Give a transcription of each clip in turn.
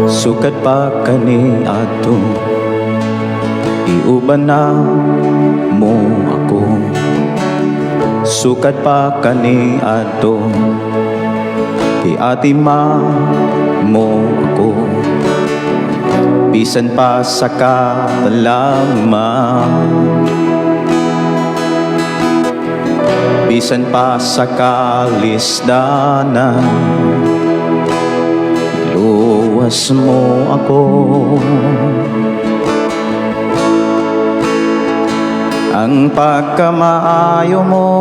Sukad pa kaniadto, giuban na mo ako. Sukad pa kaniadto, giatiman mo ako. Bisan pa sa katalagman, bisan pa sa kalisdanan, luwas mo ako. Ang pagkamaayo mo,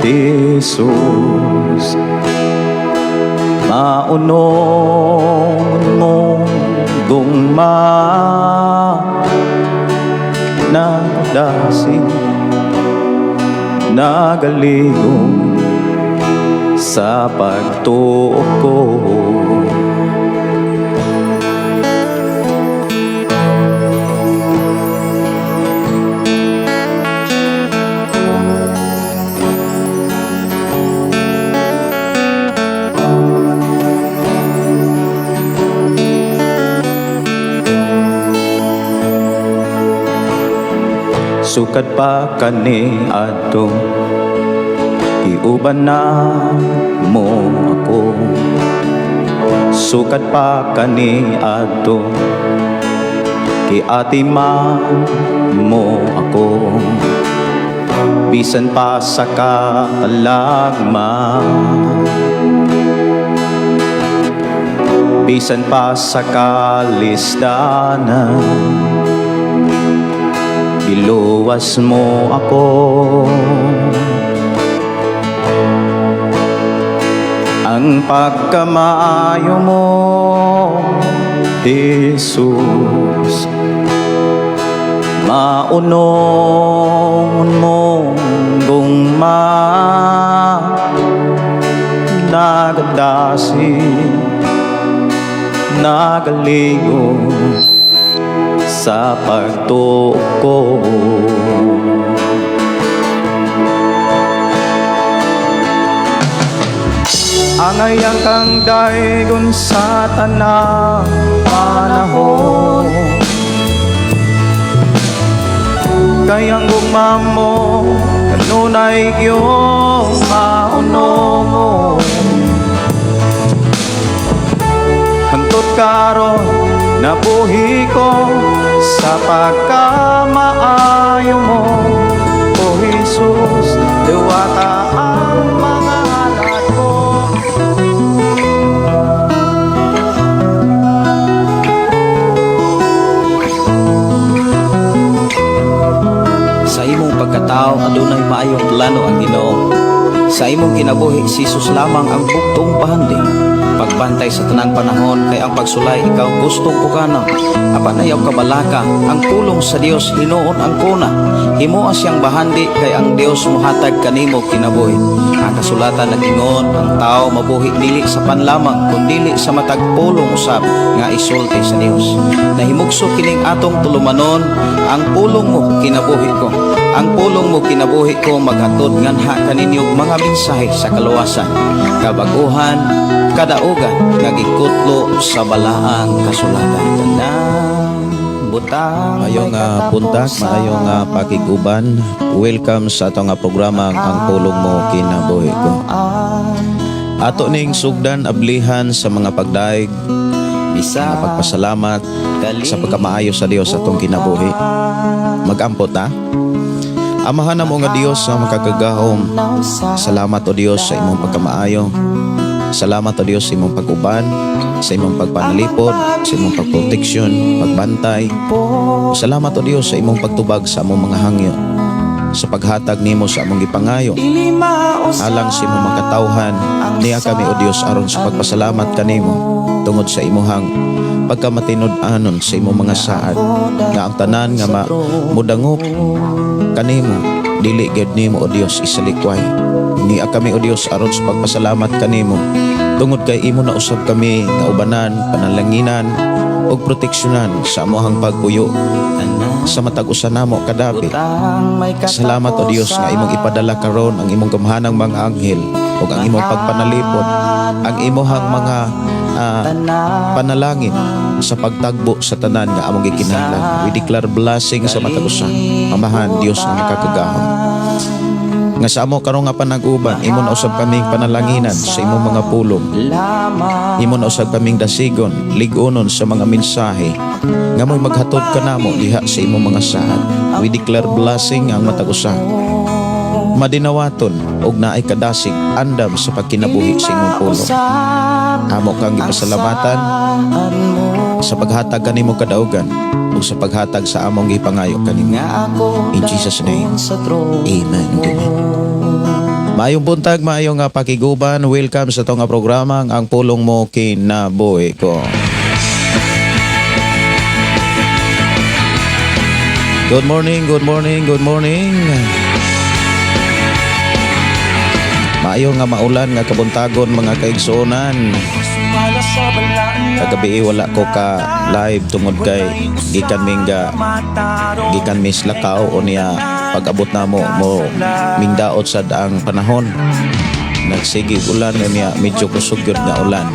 Jesus, maunong mo gugma, nagdasig, nagaligong sa pagtuo ko. Sukad pa kaniadto, giuban na mo ako. Sukad pa kaniadto, giatiman mo ako. Bisan pa sa katalagman, bisan pa sa kalisdanan, iluwas mo ako. Ang pagkamaayo mo, Jesus, maunong mo gugma, nagadasig, nagaligo sa pagtuo ko. Angayang kang daygon sa tanang panahon, kay ang gugma mo kanunay gyud maunong. Hangtod karon nabuhi ko sa pagkamaayo mo, O Jesus, diwata ang mga halad ko. Sa imong pagkatao adunay maayong plano ang Ginoo. Sa imong kinabuhi, si Jesus lamang ang bugtong bahandi. Pagbantay sa tanang panahon kay ang pagsulay ikaw gustong pukanon. Apan ayaw kabalaka, ang pulong sa Dios hinuon ang kuna. Himoa siyang bahandi kay ang Dios mohatag kanimo kinabuhi. Ang kasulatan nag-ingon, ang tao mabuhi dili sa panlamang kundili sa matag pulong usab nga isulti sa Dios. Nahimugso kining atong tulumanon, ang pulong mo kinabuhi ko. Ang pulong mo kinabuhi ko maghatod nganha kaninyo mga mensahe sa kaluwasan, kabaguhan, kadaugan nga gikutlo sa balaang kasulatan. Tanang butang Maayong buntag, maayong pakig-uban. Welcome sa atong programa Ang Pulong Mo Kinabuhi Ko. Ato ning sugdan ablihan sa mga pagdaig, mga pagpasalamat sa pagkamaayo sa Dios sa atong kinabuhi. Mag-ampo ta. Amahan namo nga Dios sa makagagahom. Salamat, o Dios, sa imong pagkamaayo. Salamat, o Dios, sa imong pag-uban, sa imong pagpanalipod, sa imong pagproteksyon, pagbantay. Salamat, o Dios, sa imong pagtubag sa among mga hangyo, sa paghatag nimo sa among gipangayo. Alang sa imong mga katawhan, niya kami, o Dios, aron sa pagpasalamat kanimo tungod sa imuhang pagkamatinud-anon sa imong mga saad nga ang tanan nga mudangop kanimo dili gyud nimo, o Dios, isalikway. Niya kami, o Dios, aron sa pagpasalamat kanimo tungod kay imo na usab kami nga ubanan, panalanginan ug proteksyonan sa amohang pagpuyo sa matag usa namo kadapit. Salamat, o Dios, nga imong ipadala karon ang imong gamhanang mga anghel ug ang imong pagpanalipod, ang imuhang mga Tanan. Panalangin sa pagtagbo sa tanan nga among gikinahanglan. We declare blessing sa matag usa. Amahan Dios nga makakagahom, nga sa amo karon nga panag-uban, imo na usab kaming panalanginan sa imong mga pulong. Lamang. Imo na usab kaming dasigon, lig-unon sa mga mensahe nga mo'y maghatod kanamo diha sa imong mga saad. We declare blessing ang matag usa. Madinawaton og naay kadasig andam sa pagkinabuhi sa imong pulong. Amo kang gipasalamatan sa paghatag kanimo kadaugan ug sa paghatag sa among gipangayo kanimo. In Jesus' name. Amen. Amen. Maayong buntag, maayong nga pakiguban. Welcome sa atong nga programa, Ang Pulong Mo Kinabuhi Ko. Good morning, good morning, good morning. Maayo nga maulan nga kabuntagon, mga kaigsuonan. Kagabi wala ko ka live tungod kay gikan mis lakaw unya pag-abot namo mo mingdaot sad ang panahon. Nagsige ulan unya medyo kusog gyud nga ulan.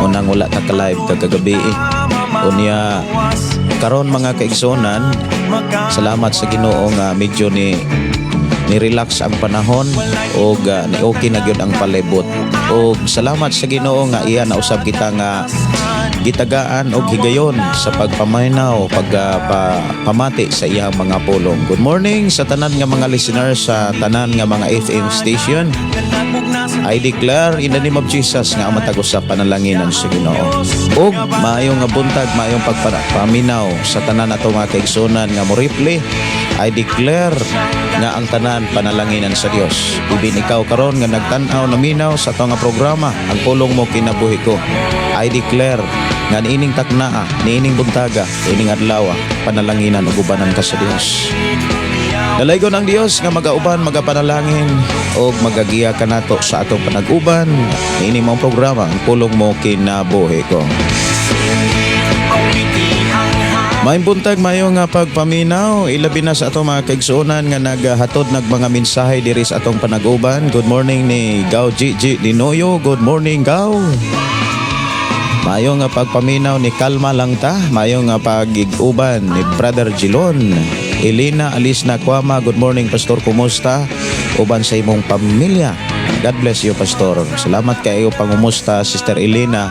Unang wala ta ka live kagabi. Unya karon, mga kaigsuonan, salamat sa Ginoo nga medyo ni relax ang panahon og ni okay na gyud ang palibot. Og salamat sa Ginoo nga iya na usab kita nga gitagaan og higayon sa pagpaminaw, pag pamati sa iyang mga pulong. Good morning sa tanan nga mga listeners sa tanan nga mga FM station. I declare in the name of Jesus nga ang matag usa panalanginan sa Ginoo. Ug maayong nga buntag, maayong pagpaminaw sa tanan ato mga kaigsunan nga mo replay. I declare nga ang tanan panalanginan sa Dios. Ibin ikaw karon nga nagtan-aw, naminaw sa ato nga programa, Ang Pulong Mo Kinabuhi Ko. I declare nga niining taknaa, niining buntaga, niining adlaw, panalanginan ug ubanan ka sa Dios. Dalaygon ang Dios nga magauban, magapanalangin o magagiya kanato sa atong panag-uban niini mong programa, Ang Pulong Mo Kinabuhi Ko. Maayong buntag, mayo nga pagpaminaw, ilabi na sa atong mga kaigsuonan nga naghatod nag mga mensahe diri sa atong panag-uban. Good morning ni Gao Gigi Dinoyo. Good morning, Gao. Mayo nga pagpaminaw ni Kalma lang ta. Mayo nga pag-uban ni Brother Gilon. Elena Alisna Kwama, good morning, Pastor, kumusta? Uban sa imong pamilya. God bless you, Pastor. Salamat kayo pangumusta, Sister Elena.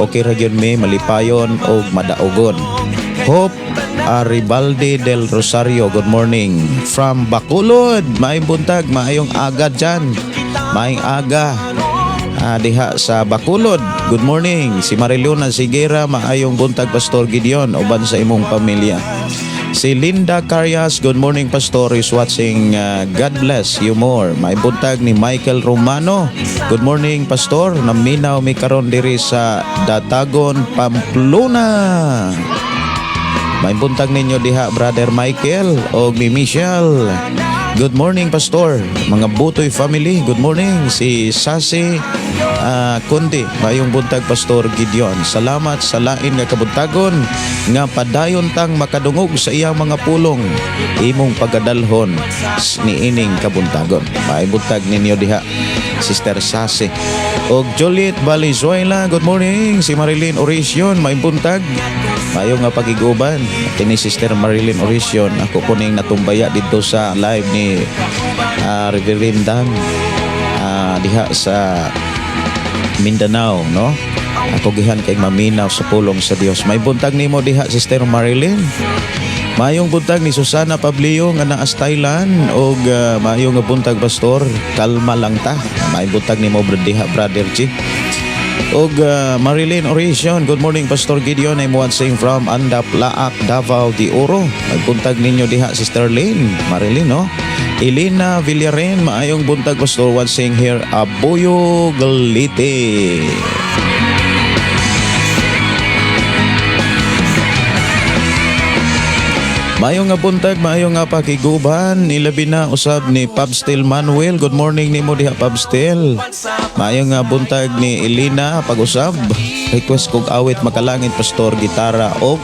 Okay ra gyud mi, malipayon og madaugon. Hope Aribaldi del Rosario, good morning. From Bacolod, maayong buntag, maayong aga dyan. Maayong aga diha sa Bacolod. Good morning. Si Mariluna Sigera, maayong buntag, Pastor Gideon, uban sa imong pamilya. Si Linda Carias, good morning, Pastor, is watching. God bless you more. May buntag ni Michael Romano. Good morning, Pastor. Naminaw mi karon diri sa Datagon, Pamplona. May buntag ninyo diha, Brother Michael o ni Michelle. Good morning, Pastor. Mga Butoy family, good morning. Si Sasi Kundi, mayong buntag, Pastor Gideon. Salamat sa lain nga kabuntagon nga padayon tang makadungog sa iyang mga pulong. Imong pagadalhon niining kabuntagon. May buntag ninyo diha, Sister Sasi. Og Juliet Valenzuela, good morning. Si Marilyn Orision, may buntag. Mayo nga pagiguban kini Sister Marilyn Orision, ako po ning natumbaya dito sa live ni Reverend Dan diha sa Mindanao, no? Ako gihan kay maminaw sa pulong sa Dios. May buntag nimo diha, Sister Marilyn. Mayong buntag ni Susana Pablio nga naa sa Thailand og maayong nga buntag, Pastor, kalma lang ta. May buntag nimo diha, Brother G. Og Marilyn Orision, good morning, Pastor Gideon. I'm watching from Andap, Laak, Davao de Oro. Magbuntag ninyo diha, Sister Lynn. Marilyn, no? Elena Villaren, maayong buntag, Pastor, watching here, Abuyog, Leyte. Maayong nga buntag, maayong nga pakiguban, ilabi na usab ni Pabstil Manuel. Good morning nimo diha, Pabstil. Maayong nga buntag ni Elena pag-usab. Request kog awit Makalangit, Pastor, gitara og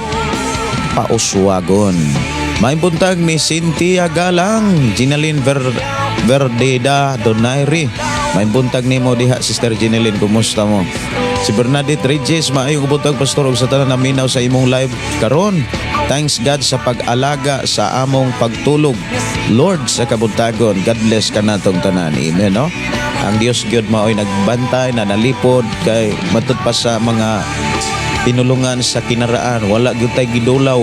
pauswagon. Maayong buntag ni Cynthia Galang, Ginaline Verdeda Donaire. Maayong buntag nimo diha, Sister Ginaline, kumusta mo? Si Bernadette Regis, maayong buntag, Pastor, ug sa tanan naminaw sa imong live karon. Thanks God sa pag-alaga sa among pagtulog. Lord sa kabuntagon, God bless kanatong tanan. Amen, no? Ang Dios gyud maoy nagbantay na nalipod kay matud pa sa mga pinulungan sa kinaraan, wala gyud tay gidulaw.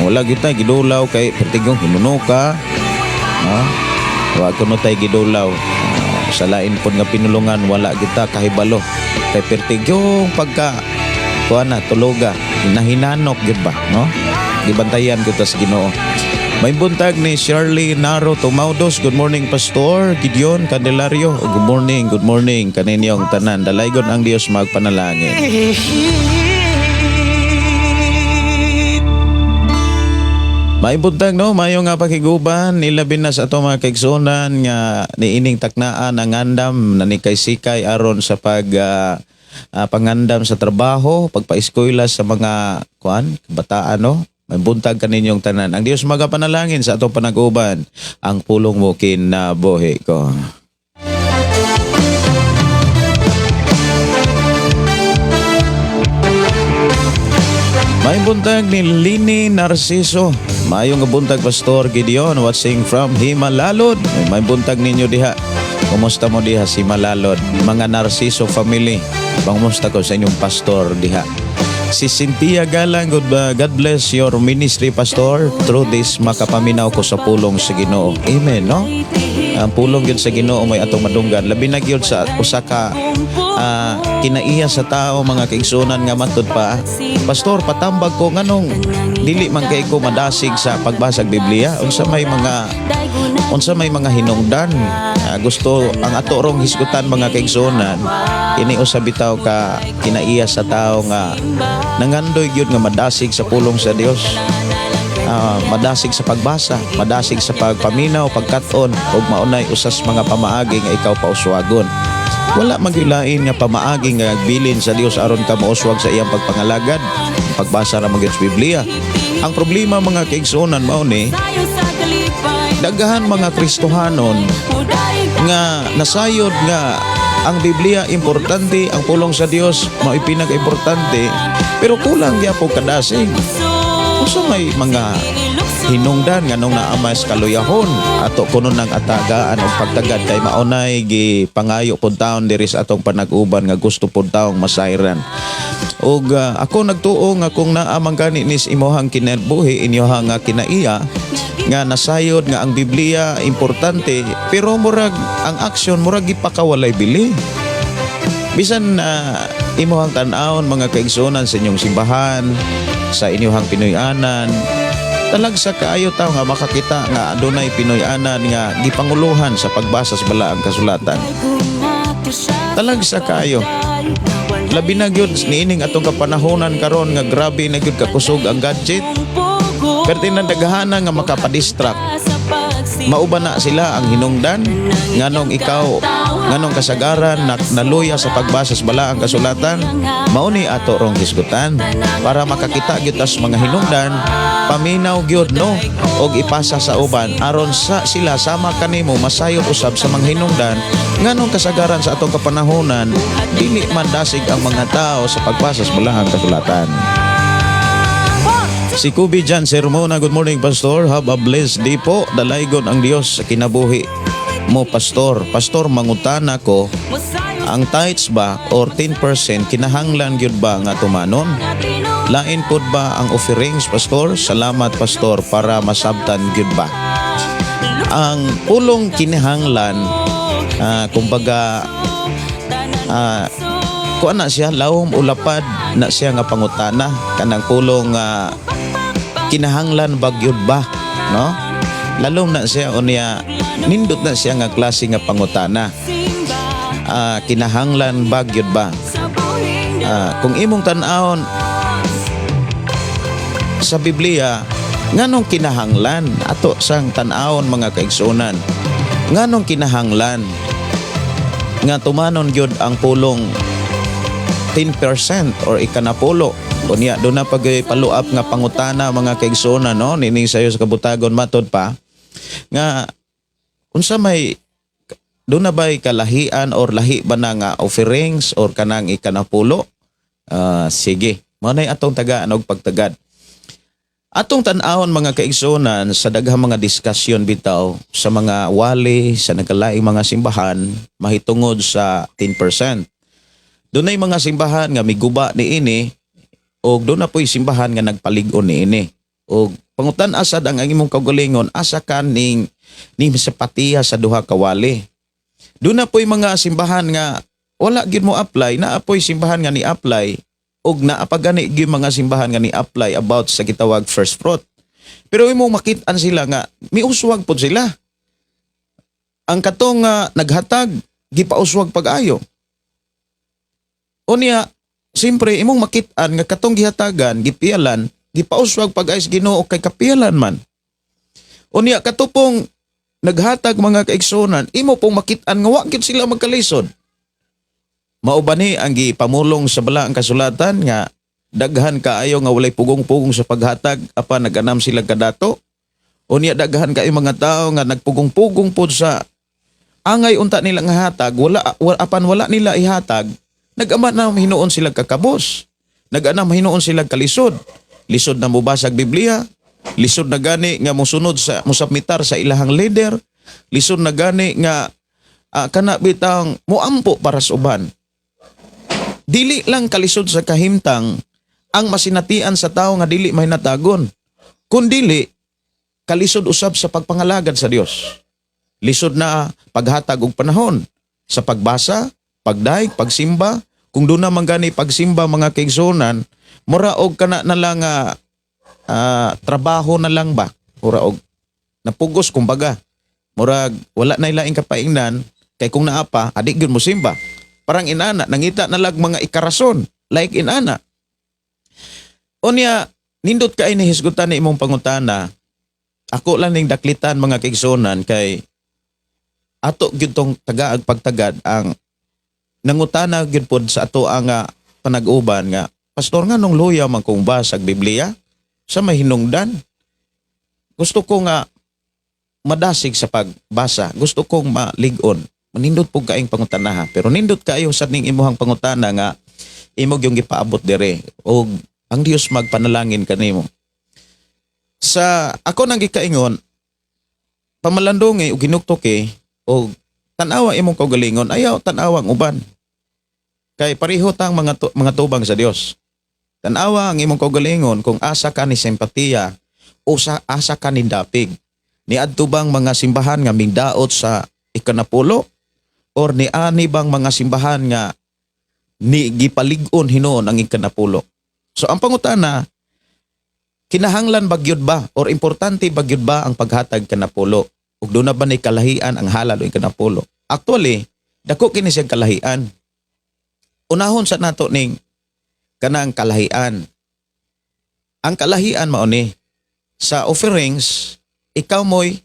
Wala gyud tay gidulaw kay pertigong hinunuka. No? Wa kuno tay gidulaw. Ah, sa lain pod nga pinulungan wala kita kahibalo. Kay pertigyong pagka kuan na tuloga, nahinanok gyud ba, no? Gibantayan gyud ta sa Ginoo. May buntag ni Shirley Naro Tumaudos. Good morning, Pastor Gideon Candelario. Good morning, good morning kaninyong tanan. Dalaygon ang Dios magpanalangin. May buntag, no, mayo nga pakiguban, ilabi na sa ato mga kaigsunan nga niining taknaan ang andam na ni kay sikay aron sa pag pangandam sa trabaho, pagpaeskwela sa mga kuan, kabataan, no. May buntag kaninyong tanan. Ang Dios magapanalangin sa atong panaguban, ang pulong mo kinabuhi ko. May buntag ni Lini Narciso. Maayong nga buntag, Pastor Gideon, watching from Himalalod. May buntag ninyo diha. Kumusta mo diha si Malalod? Mga Narciso family. Kumusta ko sa inyong pastor diha? Si Cynthia Galang, good, God bless your ministry, Pastor. Through this, makapaminaw ko sa pulong sa Ginoo. Amen, no? Ang pulong yun sa Ginoo may atong madunggan. Labi na gyud sa usa ka kinaiya sa tao, mga kaigsunan, nga matud pa, "Pastor, patambag ko nganong dili man kay ko madasig sa pagbasag Biblia, unsa may mga hinungdan?" Gusto ang ato rong hisgutan, mga kaigsunan, kini usa bitaw ka kinaiya sa tao nga nangandoy gyud nga madasig sa pulong sa Dios, madasig sa pagbasa, madasig sa pagpaminaw, pagkat-on, ug maunay usas mga pamaagi nga ikaw pauswagon. Wala magyulain nga pamaagi nga bilin sa Dios aron ka mauswag sa iyang pagpangalagad. Pagbasa ra man gyud sa Biblia. Ang problema, mga kaigsuonan, mao ni daghan mga Kristohanon nga nasayod nga ang Biblia importante, ang pulong sa Dios mao'y pinaka-importante, pero kulang gyapon kadasig. Unsa may mga hinungdan nganong naa mas kaluyahon ato kuno ng atagaan og pagtagad kay maunay gipangayo pud taon diri sa atong panag-uban nga gusto pud taong masayran. Og ako nagtuo nga kung naa man gani nis imohang kinabuhi, inyohang nga kinaiya nga nasayod nga ang Biblia importante, pero murag ang aksyon murag gipakawalay bili. Bisan na imuhang tan-awon, mga kaigsunan, sa inyong simbahan, sa inyong Pinoy-anan, talagsa kaayo tawo nga makakita nga adunay Pinoy-anan nga gipanguluhan sa pagbasa sa balaang kasulatan. Talagsa kaayo. Labi na gyud niining atong kapanahonan karon nga grabe na gyud kakusog ang gadget. Pero tinadaghanan nga makapadistract. Mauba na sila ang hinungdan nganong ikaw nganong kasagaran na, naluya sa pagbasa sa balaang kasulatan? Mao ni ato rong hisgutan para makakita gyud tas mga hinungdan. Paminaw gyud, no, og ipasa sa uban aron sa sila sama kanimo masayod usab sa mga hinungdan nganong kasagaran sa atong kapanahonan dili man dasig ang mga tao sa pagbasa sa balaang kasulatan. Si Kubi Jan Sermona, good morning, Pastor. Have a blessed day po. Dalaygon ang Dios sa kinabuhi mo, Pastor. Pastor, mangutana ko, ang tithes ba or 10% kinahanglan gyud ba nga tumanon? Lain pod ba ang offerings, Pastor? Salamat, Pastor, para masabtan gyud ba? Ang pulong kinahanglan, kumbaga, kuan na siya, lawom ulapad na siya nga pangutana kanang pulong kinahanglan ba gyud ba, no? Lalom na siya unya nindot na siya nga klase nga pangutana. Kinahanglan ba gyud ba? Kung imong tan-awon sa Biblia, nganong kinahanglan? Ato sang tan-awon, mga kaigsunan, nganong kinahanglan nga tumanon gyud ang pulong 10% or ikanapulo? Unya do na pag follow up nga pangutana, mga kaigsuonan, no, nining sayo sa kabutagon, matod pa nga unsa may Duna ba'y kalahian or lahi ba na nga offerings or kanang ikanapulo? Ah, sige. Mao nay atong tagaan og pagtagad. Atong tan-awon, mga kaigsuonan, sa daghang mga diskusyon bitaw sa mga wali sa nagkalaing mga simbahan mahitungod sa 10%. Dunay mga simbahan nga miguba niini og duna po'y simbahan nga nagpalig-on niini. Og pangutan-a sad ang imong kaugalingon, asa ka ning ni simpatiya sa duha ka wali? Duna po'y mga simbahan nga wala gyud mo apply, naa po'y simbahan nga ni apply og naa pa gani gyud mga simbahan nga ni apply about sa gitawag first fruit. Pero imong makit-an sila nga miuswag pod sila. Ang katong naghatag, gipauswag pag-ayo. Unya, siyempre imong makit-an nga katong gihatagan, gipialan, gipauswag pag-ayo sa Ginoo kay kapialan man. Unya, katong naghatag, mga kaigsuonan, imo pong makit-an nga wa gyud sila magkalisod. Mao ba ni ang gipamulong sa Balaang Kasulatan nga daghan kaayo nga walay pugong-pugong sa paghatag apan naganam sila kadato? Unya daghan kaayo mga tao nga nagpugong-pugong pod sa angay unta nila nga hatag, wala apan wala nila ihatag, nag-ama na hinuon sila kakabos. Nag-anam hinuon sila kalisod. Lisod na mobasag Biblia, lisod na gani nga mosunod sa mosubmitar sa ilahang leader, lisod na gani nga kana bitang moampo para sa uban. Dili lang kalisod sa kahimtang ang masinatian sa tao nga dili mahinatagon, kundili kalisod usab sa pagpangalagad sa Dios. Lisod na paghatag og panahon sa pagbasa, pagdayeg, pagsimba. Kung duna man gani pagsimba, mga kaigsuonan, mura og kana na lang trabaho na lang ba? Mura og napugos kumbaga. Murag wala na ilaing kapaingnan kay kung naa pa, adi gyud mo simba. Parang inana, nangita na lag mga ikarason, like inana. Unya, nindot kay ni hisgutan ni imong pangutana. Ako lang ning daklitan, mga kaigsuonan, kay ato gyud tong tagaag pagtagad. Ang nangutana gyud pod sa ato ang panag-uban nga, "Pastor, nganong luya man kong basag Biblia sa may hinungdan? Gusto ko nga madasig sa pagbasa, gusto kong malig-on." Manindot pud kaayong pangutana ha, pero nindot kaayo sad ning imuhang pangutana nga imo gyung gipaabot dire og ang Dios magpanalangin kanimo. Sa ako nang gikaingon, pamalandungi og hinuktuki og tan-awa imong kaugalingon, ayaw tan-awa ang uban. Kay pareho tang mga tubang sa Dios. Tan-awa ang imong kaugalingon kung asa ka ni simpatiya o sa asa ka ni dapig. Niadto bang mga simbahan nga mingdaot sa ikanapulo or niani bang mga simbahan nga ni gipalig-on hinuon ang ikanapulo? So ang pangutana, kinahanglan ba gyud ba or importante ba gyud ba ang paghatag kanapulo? Ug duna ba ni kalahian ang halad o ikanapulo? Actually, dako kini siya kalahian. Unahon sa nato ning kanang kalahian. Ang kalahian mao ni sa offerings, ikaw mo'y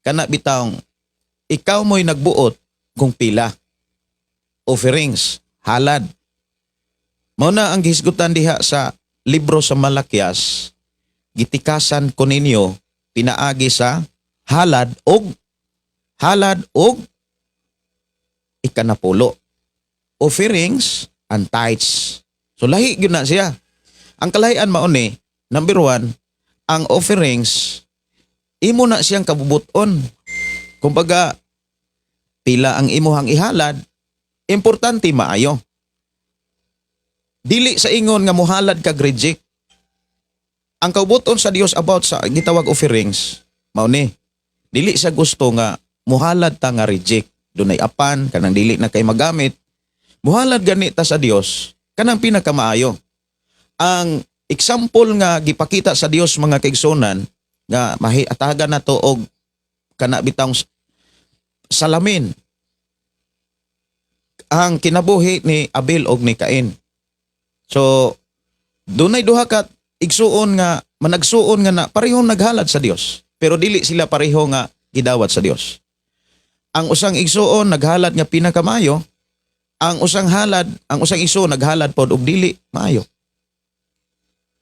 kana bitawng ikaw mo'y nagbuot kung pila. Offerings, halad. Mao na ang gihisgutan diha sa libro sa Malakias, "Gitikasan ko ninyo pinaagi sa halad og ikanapulo." Offerings and tithes. So lahi gyud na siya. Ang kalahian mao ni, number one, ang offerings, imo na siyang kabubuton. Kumbaga, pila ang imuhang ihalad, importante maayo. Dili sa ingon nga muhalad kag reject. Ang kaubuton sa Dios about sa gitawag offerings, mao ni. Dili sa gusto nga muhalad ta nga reject. Dunay apan kanang dili na kay magamit. Muhalad gani ta sa Dios kanang pinakamaayo. Ang example nga gipakita sa Dios, mga kaigsuonan, nga mahiatagan na to og kana bitang salamin, ang kinabuhi ni Abel og ni Cain. So dunay duha ka igsuon nga managsuon nga na parehong naghalad sa Dios, pero dili sila pareho nga gidawat sa Dios. Ang usang igsuon naghalad nga pinakamayo, ang usang igsuon naghalad pod og dili maayo.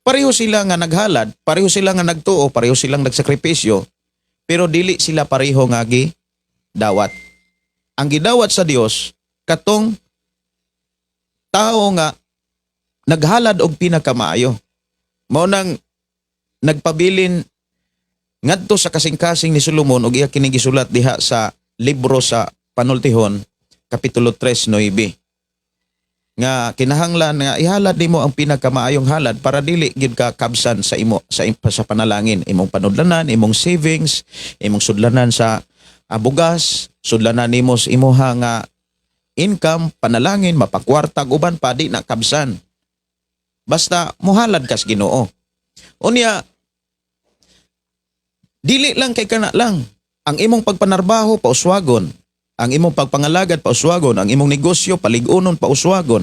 Pareho sila nga naghalad, pareho sila nga nagtuo, pareho silang nagsakripisyo, pero dili sila pareho nga gi dawat. Ang gidawat sa Dios katong tao nga naghalad og pinakamaayo. Mao nang nagpabilin ngadto sa kasing-kasing ni Solomon ug iya kini gisulat diha sa libro sa Panultihon, kapitulo 3:9, nga kinahanglan nga ihalad nimo ang pinakamaayong halad para dili gyud ka kabsan sa imo sa panalangin, imong panudlanan, imong savings, imong sudlanan sa bugas, sudlanan nimo sa imuha nga income, panalangin, mapakwarta ug uban pa, di na kabsan basta muhalad kas Ginoo. Unya dili lang kay kana lang ang imong pagpanarbaho, pauswagon ang imong pagpangalagad, pauswagon ang imong negosyo, palig-unon, pauswagon.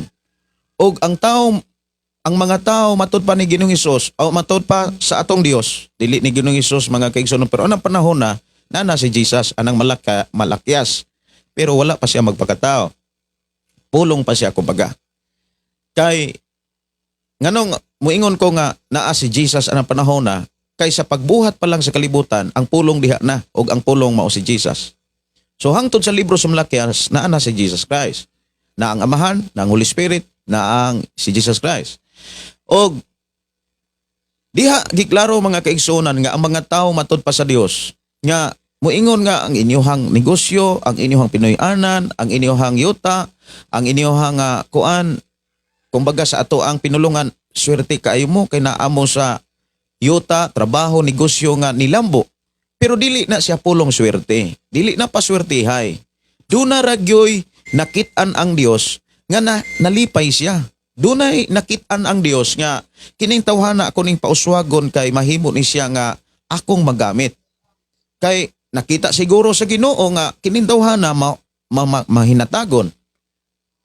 Ug ang tao, ang mga tao, matud pa ni Ginoong Hesus o matud pa sa atong Dios, dili ni Ginoong Hesus, mga kaigsoon, pero anang panahon na nana si Jesus anang Malakias, pero wala pa siya magpakatao, pulong pa siya kumbaga. Kay nganong muingon ko nga naa si Jesus anang panahon na, kay sa pagbuhat pa lang sa kalibutan, ang pulong diha na, ug ang pulong mao si Jesus. So hangtod sa libro sa Malakias, naa na si Jesus Christ. Na ang Amahan, na ang Holy Spirit, na ang si Jesus Christ. Og diha giklaro, mga kaigsuonan, nga ang mga tao matud pa sa Dios nga muingon nga ang inyuhang negosyo, ang inyuhang Pinoy-anan, ang inyuhang yuta, ang inyuhang kuan, kumbaga sa ato ang pinulungan, swerte kaayo mo kay naamo sa yuta, trabaho, negosyo nga nilambo. Pero dili na siya pulong swerte. Dili na paswertihay. Duna ra gyoy nakit-an ang Dios nga na, nalipay siya. Dunay nakit-an ang Dios nga kining tawhana ako ning pauswagon kay mahimo ni siya nga akong magamit. Kay nakita siguro sa Ginoo nga kining tawhana mahinatagon.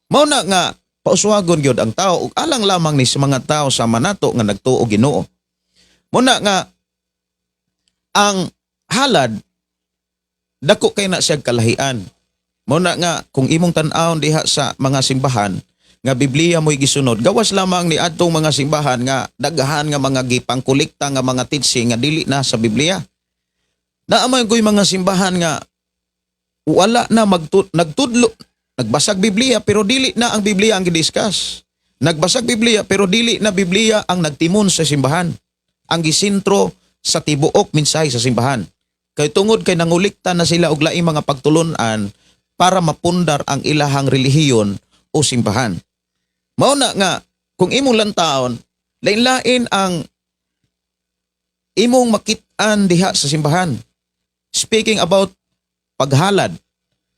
Mao na nga pauswagon gyud ang tao ug alang lamang ni sa mga tao sa manato nga nagtuo Ginoo. Mao na nga ang halad, dako kay na siya kalahian. Mao na nga kung imong tan-awon diha sa mga simbahan nga Biblia mo'y gisunod, gawas lamang ni adtong mga simbahan nga daghan nga mga gipangkolekta nga mga titsi nga dili na sa Biblia. Naa man ko'y mga simbahan nga wala na nagtudlo, nagbasag Biblia pero dili na ang Biblia ang gidiscuss. Nagbasag Biblia pero dili na Biblia ang nagtimon sa simbahan. Ang gisentro sa tibuok mensahe sa simbahan. Kay tungod kay nangulikta na sila og laing mga pagtulun-an para mapundar ang ilahang relihiyon o simbahan. Mao na nga kung imong lantaon, lain-lain ang imong makit-an diha sa simbahan. Speaking about paghalad,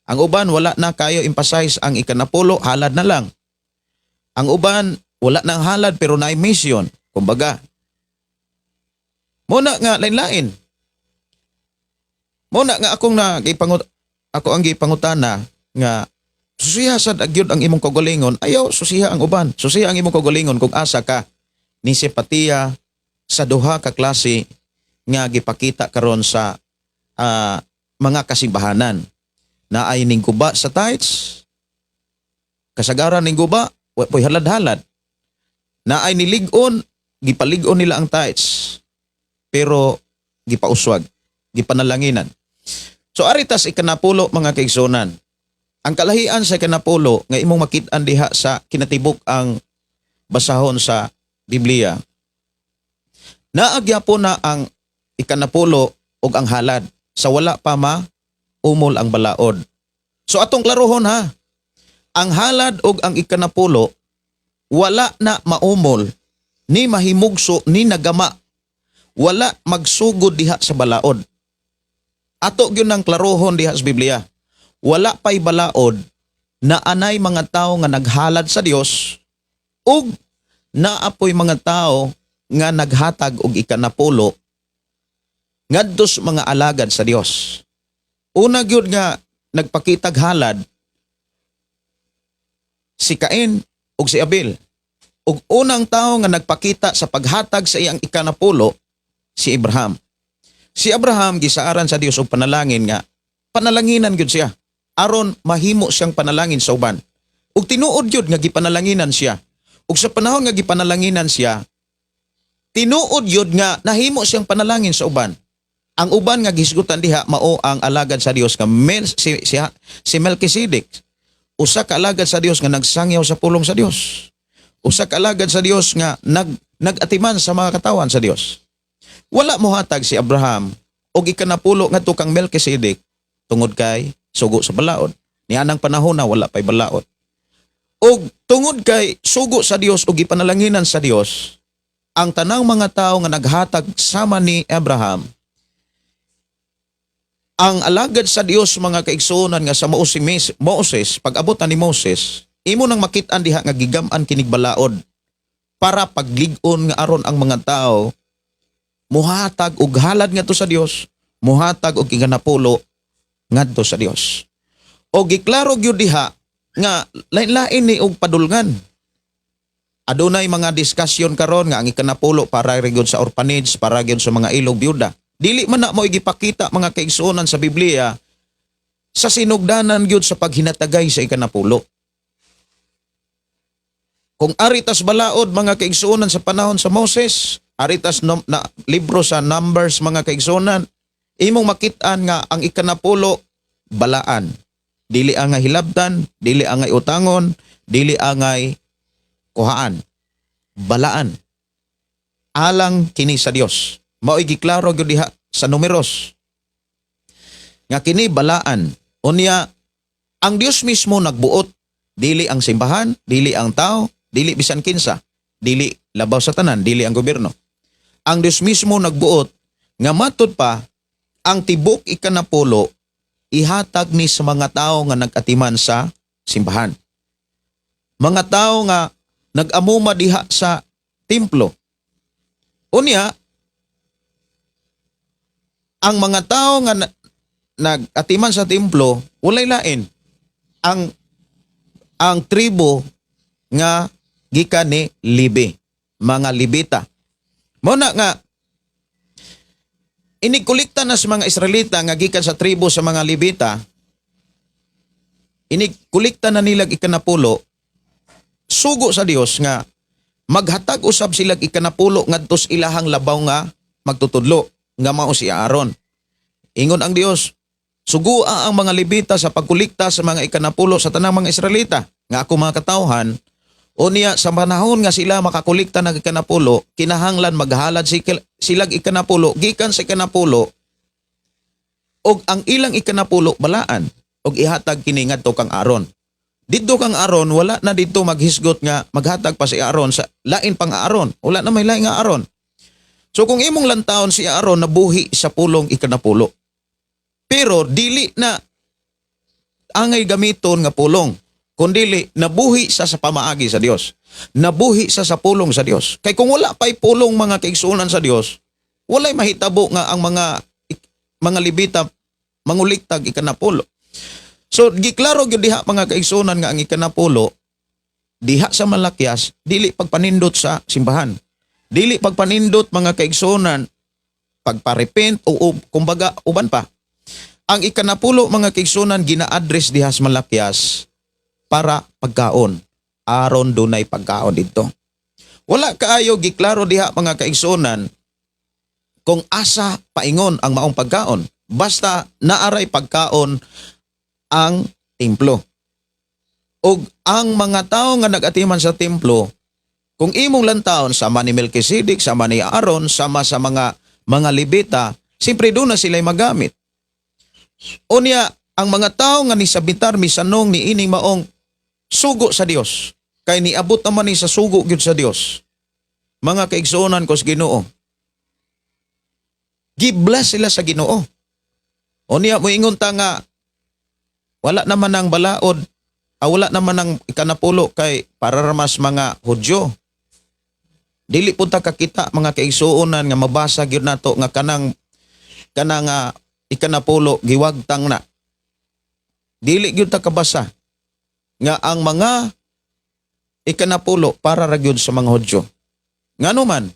ang uban wala na kayo emphasize ang ikanapulo, halad na lang. Ang uban wala nang halad pero naay mission, kumbaga. Mao na nga lain-lain. Mao na nga akong nagipangut ako ang gipangutana nga susiha sad gyud ang imong kaugalingon, ayaw susiha ang uban. Susiha ang imong kaugalingon kung asa ka ni simpatiya sa duha ka klase nga gipakita karon sa mga kasimbahanan na ay ningguba sa tithes, kasagaran ningguba, wa po'y halad-halad, na ay nilig-on, gipalig-on nila ang tithes pero gipauswag, gipanalanginan. So aritas ikanapulo, mga kaigsunan. Ang kalahian sa ikanapulo nga imong makit-an diha sa kinatibuk ang basahon sa Biblia. Naagya po na ang ikanapulo ug ang halad sa wala pa ma umol ang balaod. So atong klarohon ha. Ang halad ug ang ikanapulo, wala na maumol ni mahimugso ni nagama, wala magsugod diha sa balaod. Ato gyud nang klarohon diha sa Biblia. Wala pay balaod na anay mga tao nga naghalad sa Dios ug naapoy mga tao nga naghatag og ikanapulo ngadto sa mga alagad sa Dios. Una gyud nga nagpakitag halad si Cain ug si Abel. Ug unang tao nga nagpakita sa paghatag sa iyang ikanapulo si Abraham. Si Abraham gisaaran sa Dios og panalangin nga panalanginan gyud siya aron mahimo siyang panalangin sa uban. Ug tinuod gyud nga gipanalanginan siya. Ug sa panahon nga gipanalanginan siya, tinuod gyud nga nahimo siyang panalangin sa uban. Ang uban nga gihisgutan diha mao ang alagad sa Dios nga Mel, si, si, si Melchizedek. Usa ka alagad sa Dios nga nagsangyaw sa pulong sa Dios. Usa ka alagad sa Dios nga nagatiman sa mga katawan sa Dios. Wala mohatag si Abraham og ikanapulo ngadto kang Melchizedek tungod kay sugo sa balaod. Nianang panahon na wala pay balaod. Og tungod kay sugo sa Dios ug gipanalanginan sa Dios, ang tanang mga tao nga naghatag sama ni Abraham, ang alagad sa Dios, mga kaigsuonan, nga sa mao si Moses, pag-abot na ni Moses, imo nang makit-an diha nga gigam-an kinig balaod para paglig-on nga aron ang mga tao muhatag og halad ngadto sa Dios, muhatag og ikanapulo ngadto sa Dios. O giklaro gyud diha nga lain-lain ni og padulngan. Adunay mga diskusyon karon nga ang ikanapulo para gyud sa orphanage, para gyud sa mga ilog byuda. Dili man na mo gipakita, mga kaigsuonan, sa Biblia sa sinugdanan gyud sa paghinatagay sa ikanapulo. Kung ari tas balaod, mga kaigsuonan, sa panahon sa Moses, ari tas na, libro sa Numbers, mga kaigsuonan, imong makit-an nga ang ikanapulo balaan. Dili angay hilabtan, dili angay utangon, dili angay kuhaan. Balaan. Alang kini sa Dios. Mao'y giklaro gyud diha sa Numeros nga kini balaan. Unya ang Dios mismo nagbuot, dili ang simbahan, dili ang tao, dili bisan kinsa, dili labaw sa tanan, dili ang gobyerno. Ang Dios mismo nagbuot nga matud pa ang tibok ikanapulo ihatag ni sa mga tao nga nag-atiman sa simbahan. Mga tao nga nag-amuma diha sa templo. Unya, ang mga tao nga nag-atiman sa templo, walay lain. Ang tribo nga gikan ni Levi, mga Levita. Mao na nga inikolekta na sa mga Israelita nga gikan sa tribo sa mga Levita, inikolekta na nila ikanapulo, sugo sa Dios nga maghatag usab sila ikanapulo ngadto sa ilahang labaw nga magtutudlo nga mao si Aaron. Ingon ang Dios, sugua ang mga Levita sa pagkolekta sa mga ikanapulo sa tanang mga Israelita nga ako mga katawhan. Unya sa panahon nga sila makakolekta ng ikanapulo, kinahanglan maghalad silag ikanapulo gikan sa ikanapulo og ang ilang ikanapulo balaan og ihatag kini ngadto kang Aaron. Didto kang Aaron, wala na didto maghisgot nga maghatag pa si Aaron sa lain pang Aaron. Wala na may lain nga Aaron. So kung imong lantawon, si Aaron nabuhi sa pulong ikanapulo. Pero dili na angay gamiton nga pulong, kundili nabuhi sa pamaagi sa Dios. Nabuhi sa pulong sa Dios. Kay kung wala pa'y pulong, mga kaigsuonan, sa Dios, walay mahitabo nga ang mga Levita manguliktag ikanapulo. So giklaro gyud diha, mga kaigsuonan, nga ang ikanapulo diha sa Malakias dili pagpanindot sa simbahan. Dili pagpanindot, mga kaigsuonan, pagparepent o kumbaga uban pa. Ang ikanapulo, mga kaigsuonan, gina-address diha sa Malakias para pagkaon. Aron dunay pagkaon didto. Wala kaayo giklaro diha, mga kaigsuonan, kung asa paingon ang maong pagkaon. Basta naaray pagkaon ang templo. Og ang mga tao nga nag-atiman sa templo, kung imong lantawon sama ni Melchizedek, sama ni Aaron, sama sa mga Levita, siyempre doon na sila'y magamit. Unya, ang mga tao nga nisabitar misanong ni ining maong sugo sa Dios, kay niabot naman ni sa sugo gyud sa Dios. Mga kaigsuonan ko sa Ginoo, gi-bless sila sa Ginoo. Unya moingon ta nga wala naman ang balaod, wala naman ang ikanapulo kay para ramas mga Hudyo. Dili pud ta kakita, mga kaigsuonan, nga mabasa gyud nato nga kanang ikanapulo giwagtang na. Dili gyud ta kabasa nga ang mga ikanapulo para ra gyud sa mga Hudyo. Ngano man,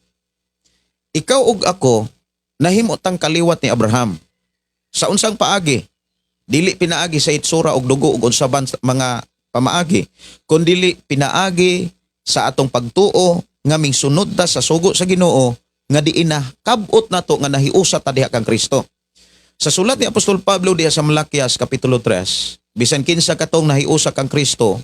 ikaw ug ako nahimo tang kaliwat ni Abraham. Sa unsang paagi? Dili pinaagi sa itsura og dugo ug unsa ban mga pamaagi, kundili pinaagi sa atong pagtuo nga mingsunod ta sa sugo sa Ginoo nga diin na kabot nato nga nahiusa ta diha kang Kristo. Sa sulat ni Apostol Pablo diha sa Malakias kapitulo 3, bisan kinsa katong nahiusa kang Kristo,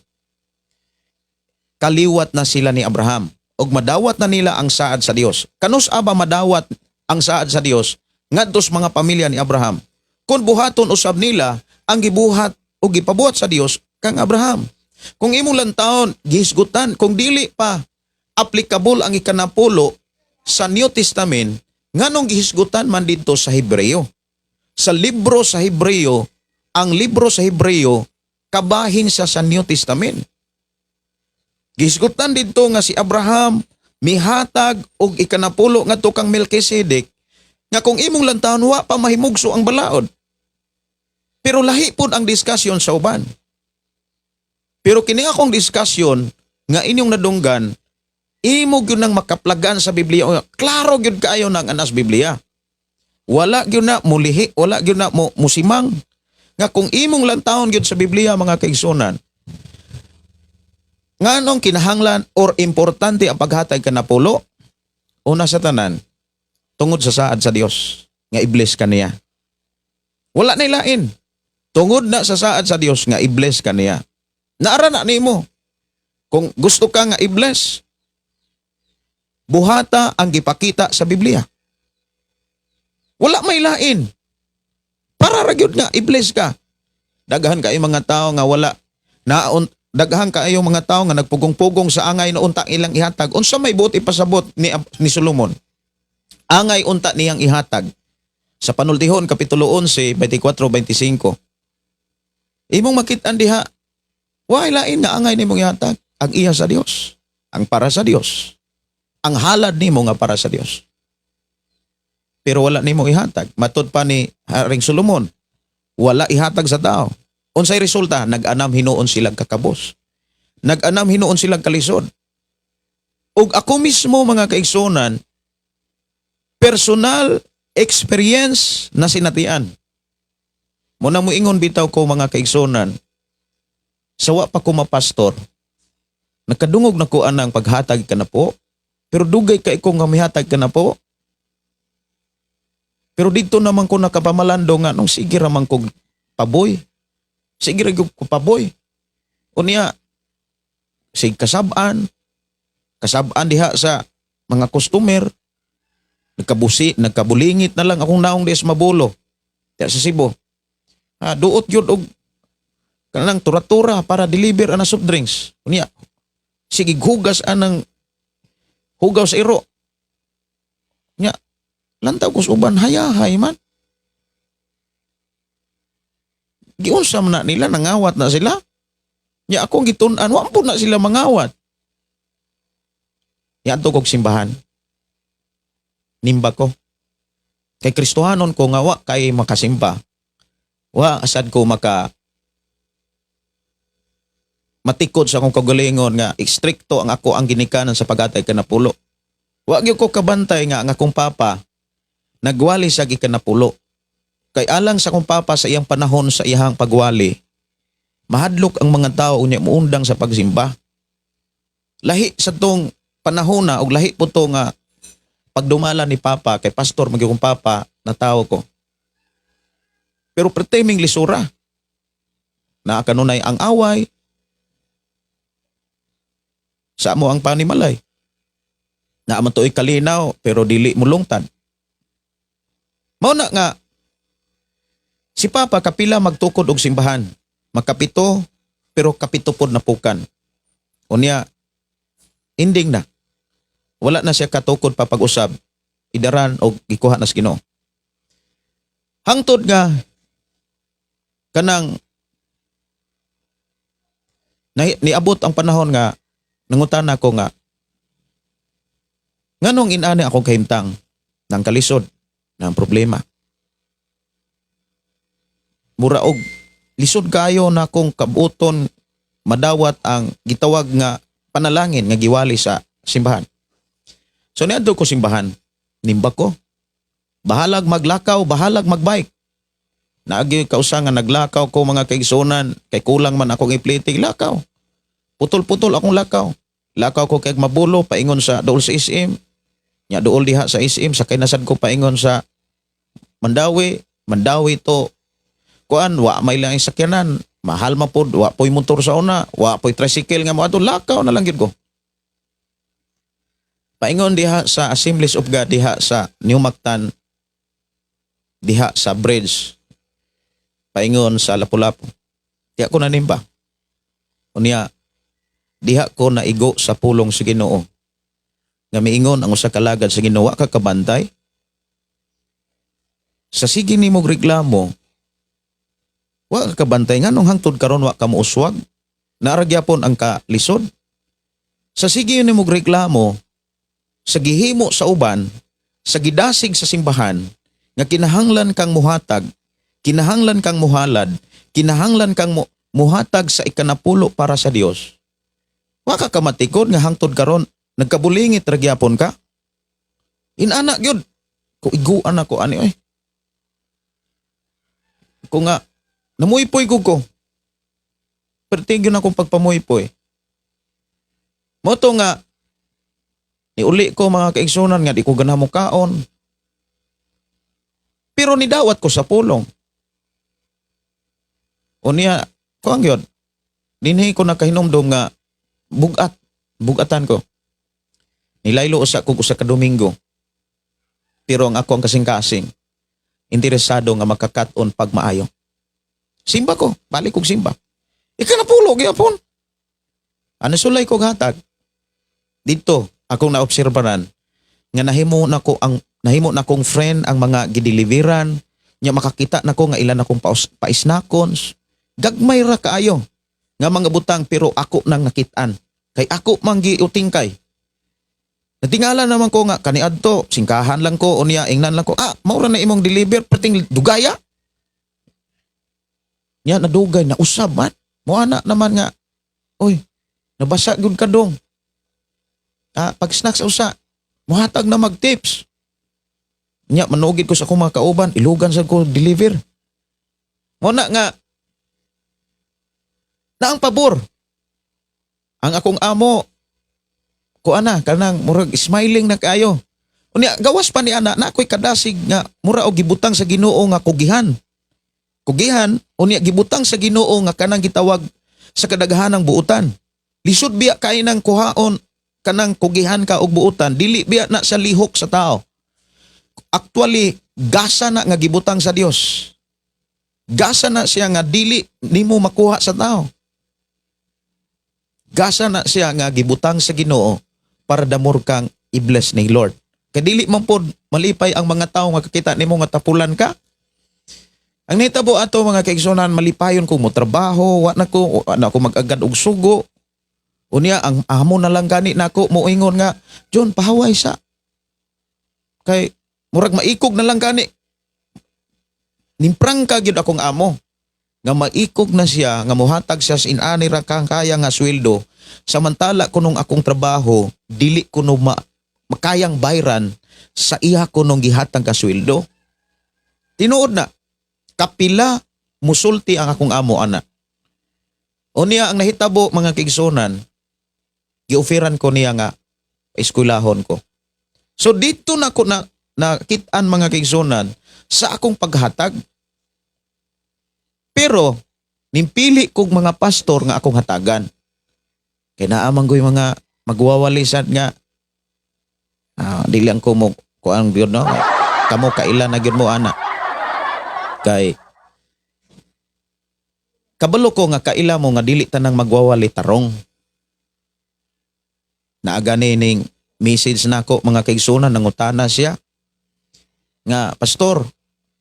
kaliwat na sila ni Abraham ug madawat na nila ang saad sa Dios. Kanus aba madawat ang saad sa Dios ngadto sa mga pamilya ni Abraham? Kung buhaton usab nila ang gibuhat o gipabuhat sa Dios kang Abraham. Kung imong lantawon, gihisgutan, kung dili pa applicable ang ikanapulo sa New Testament, nganong gihisgutan man didto sa Hebreo? Sa libro sa Hebreo, ang libro sa Hebreo kabahin siya sa New Testament. Gihisgutan didto nga si Abraham mihatag og ikanapulo ngadto kang Melchizedek, nga kung imong lantawon, wa pa mahimugso ang balaod. Pero lahi pod ang discussion sa uban. Pero kini akong discussion nga inyong nadunggan, imo gyud nang makaplagan sa Biblia. Klaro gyud kaayo nang anas Biblia. Wala gyud na mulihi, wala gyud na mo musimang. Nga kung imong lantawon gyud sa Biblia, mga kaigsunan, nganong kinahanglan or importante ang paghatag kanapulo? Una sa tanan, tungod sa saad sa Dios nga i-bless ka niya. Wala na lain. Tungod na sa saad sa Dios nga i-bless ka niya. Naara na nimo. Kung gusto ka nga i-bless, buhata ang gipakita sa Biblia. Wala may lain. Para ra gyud nga i-bless ka. Daghan kay mga tao nga wala na, daghan kaayo mga tao nga nagpugong-pugong sa angay na unta ilang ihatag. Unsa may buot ipasabot ni Solomon? Angay unta niyang ihatag. Sa Panultihon kapitulo 11, 24, 25. Imong makit-an diha, way lain nga angay nimong ihatag. Ang iya sa Dios, ang para sa Dios. Ang halad nimo nga para sa Dios. Pero wala nimo ihatag. Matod pa ni Haring Solomon, wala ihatag sa tao. Unsay resulta? Nag-anam hinuon silang kakabos. Nag-anam hinuon silang kalisod. Ug ako mismo, mga kaigsunan, personal experience na sinatian. Muna mo ingon bitaw ko, mga kaigsunan, sa wa pa ko mapastor, nakadungog na ko anang paghatag kanapulo, pero dugay kay ko nga mihatag kanapulo. Pero dito naman ko nakapamalando nga nung sige ra man kog paboy. Sige ra gyud ko paboy. Unya sig kasab-an, kasab-an diha sa mga customer, nagkabusi, nagkabulingit na lang akong naong diha sa Mabolo. Diha sa Cebu. Ah, duot gyud og kanang tura-tura para deliver ana soft drinks. Unya sige hugas anang hugaw sa iro. Nya lantaw ko sa uban, hayahay man. Giunsa man na nila, nangawat na sila. Nya akong gitun-an, wa po na sila mangawat. Niadto kog simbahan. Nimba ko. Kay Kristohanon ko nga wa kay makasimba. Wa asad ko maka matikod sa akong kaugalingon nga istrikto ang ako ang ginikanan sa paghatag kanapulo. Wa gyud ko kabantay nga ang akong papa nagwali sa ikanapulo. Kay alang sa akong papa sa iyang panahon, sa iyang pagwali, mahadlok ang mga tao unya muundang sa pagsimba. Lahi sa tong panahon na og lahi po to nga pagdumala ni papa, kay pastor magyud kong papa na tao ko. Pero pertiming lisura. Na kanunay ang away sa amo ang panimalay. Na man tuoy kalinaw pero dili mulungtad. Mao na nga si Papa kapila magtukod og simbahan. Makapito pero kapito pod napukan. Unya ending na. Wala na siya katukod pa pag-usab. Idaran og gikuha na sa Ginoo. Hangtod nga kanang niabot ang panahon nga nangutana ko nga nganong inani akong kahimtang ng kalisod ng problema. Mura og lisod kayo na kung kabuton madawat ang gitawag nga panalangin nga giwali sa simbahan. So niadto ko simbahan, nimba ko. Bahalag maglakaw, bahalag magbike. Naagi kausa nga naglakaw ko, mga kaigsunan, kay kulang man akong ipliti, lakaw. Putol-putol akong lakaw. Lakaw ko kay Mabulo paingon sa dool sa SM. Nya dool diha sa SM, sakay na sad ko paingon sa Mandaue. Mandawi to kuan, wa may lang sakyanan, mahal man pod, wa poy motor sa una, wa poy tricycle nga moadto, lakaw na lang gyud ko. Paingon diha sa Assemblies of God diha sa New Mactan, diha sa bridge paingon sa Lapu-Lapu. Diha ko nanimba. Unya diha ko naigo sa pulong sa Ginoo. Nga miingon ang usa ka alagad sa Ginoo, "Wa ka kabantay sa sige nimo reklamo, wa ka kabantay nganong hangtod karon wa ka mouswag. Naa ra gyapon ang kalisod sa sige nimo reklamo sa gihimo sa uban, sa gidasig sa simbahan nga kinahanglan kang muhatag, kinahanglan kang muhalad, kinahanglan kang muhatag sa ikanapulo para sa Dios. Wa ka kamatikod nga hangtod karon nagkabulingit ra gyapon ka." Inana gyud ko, iguan ako ani oy. Ko nga namuypoy ko ko. Perti gyud akong pagpamuypoy. Mao to nga niuli ko, mga kaigsunan, nga di ko ganahan mo kaon. Pero nidawat ko sa pulong. Unya, kuan gyud. Dinhi ko nakahinumdom nga bugat, bugatan ko. Nilaylo usa kog usa ka Domingo. Pero ang ako ang kasing-kasing, interesado nga makakat-on pag maayo. Simba ko, balik kog simba. Ikanapulo gyapon. Ano sulay ko hatag? Dito, akong naobserbaran nga nahimo na kong friend ang mga gideliveran nya, makakita nako nga ilan akong paisnakons. Gagmay ra kaayo nga mga butang, pero ako nang nakit-an kay ako man giutingkay. Natingala naman ko nga kaniadto singkahan lang ko, unya ingnan lang ko, "Ah, mao ra na imong deliver, perting dugaya nya." Nadugay na usab man mo ana naman nga, "Oy, nabasa gyud ka dong, ah, pag snacks usa." Muhatag na mag tips nya, manugid ko sa akong mga kauban, ilugan sa ko deliver mo na nga na ang pabor ang akong amo ko ana, kanang murag smiling na kaayo. Unya gawas pa ni ana na ako'y kadasig nga mura og gibutang sa Ginoo nga kugihan kugihan. Unya gibutang sa Ginoo nga kanang gitawag sa kadaghanang buutan. Lisod biya kay nang kuhaon kanang kugihan ka og buutan, dili biya na sa lihok sa tao. Actually, gasa na nga gibutang sa Dios. Gasa na siya nga dili nimo makuha sa tao. Gasa na siya nga gibutang sa Ginoo para damor kang i-bless ni Lord. Kay dili man pod malipay ang mga tao nga kakita nimo nga tapulan ka. Ang nahitabo ato, mga kaigsunan, malipayon ko mo trabaho, wa na ko mag-agad og sugo. Unya ang amo na lang gani nako moingon nga, "John, pahaway sa." Kay murag maikog na lang gani. Nimprangka gyud akong amo nga maikog na siya nga muhatag siya sa inani ra kang kaya nga sweldo, samantala kunong akong trabaho dili kuno makayang bayran sa iya kunong gihatag ka sweldo. Tinuod na kapila musulti ang akong amo ana. Unya ang nahitabo, mga kaigsunan, gioferan ko niya nga eskwelahon ko. So dito na ko na nakit-an, mga kaigsunan, sa akong paghatag. Pero nimpili kog mga pastor nga akong hatagan. Kay naa man ko'y mga magwawalisan nga dili ang ko mo kuan gyud, no. Kamo kaila na gyud mo ana. Kay kabalo ko nga kaila mo nga dili tanang magwawali tarong. Naa gani ning message nako, mga kaigsunan, nangutana siya nga, "Pastor,"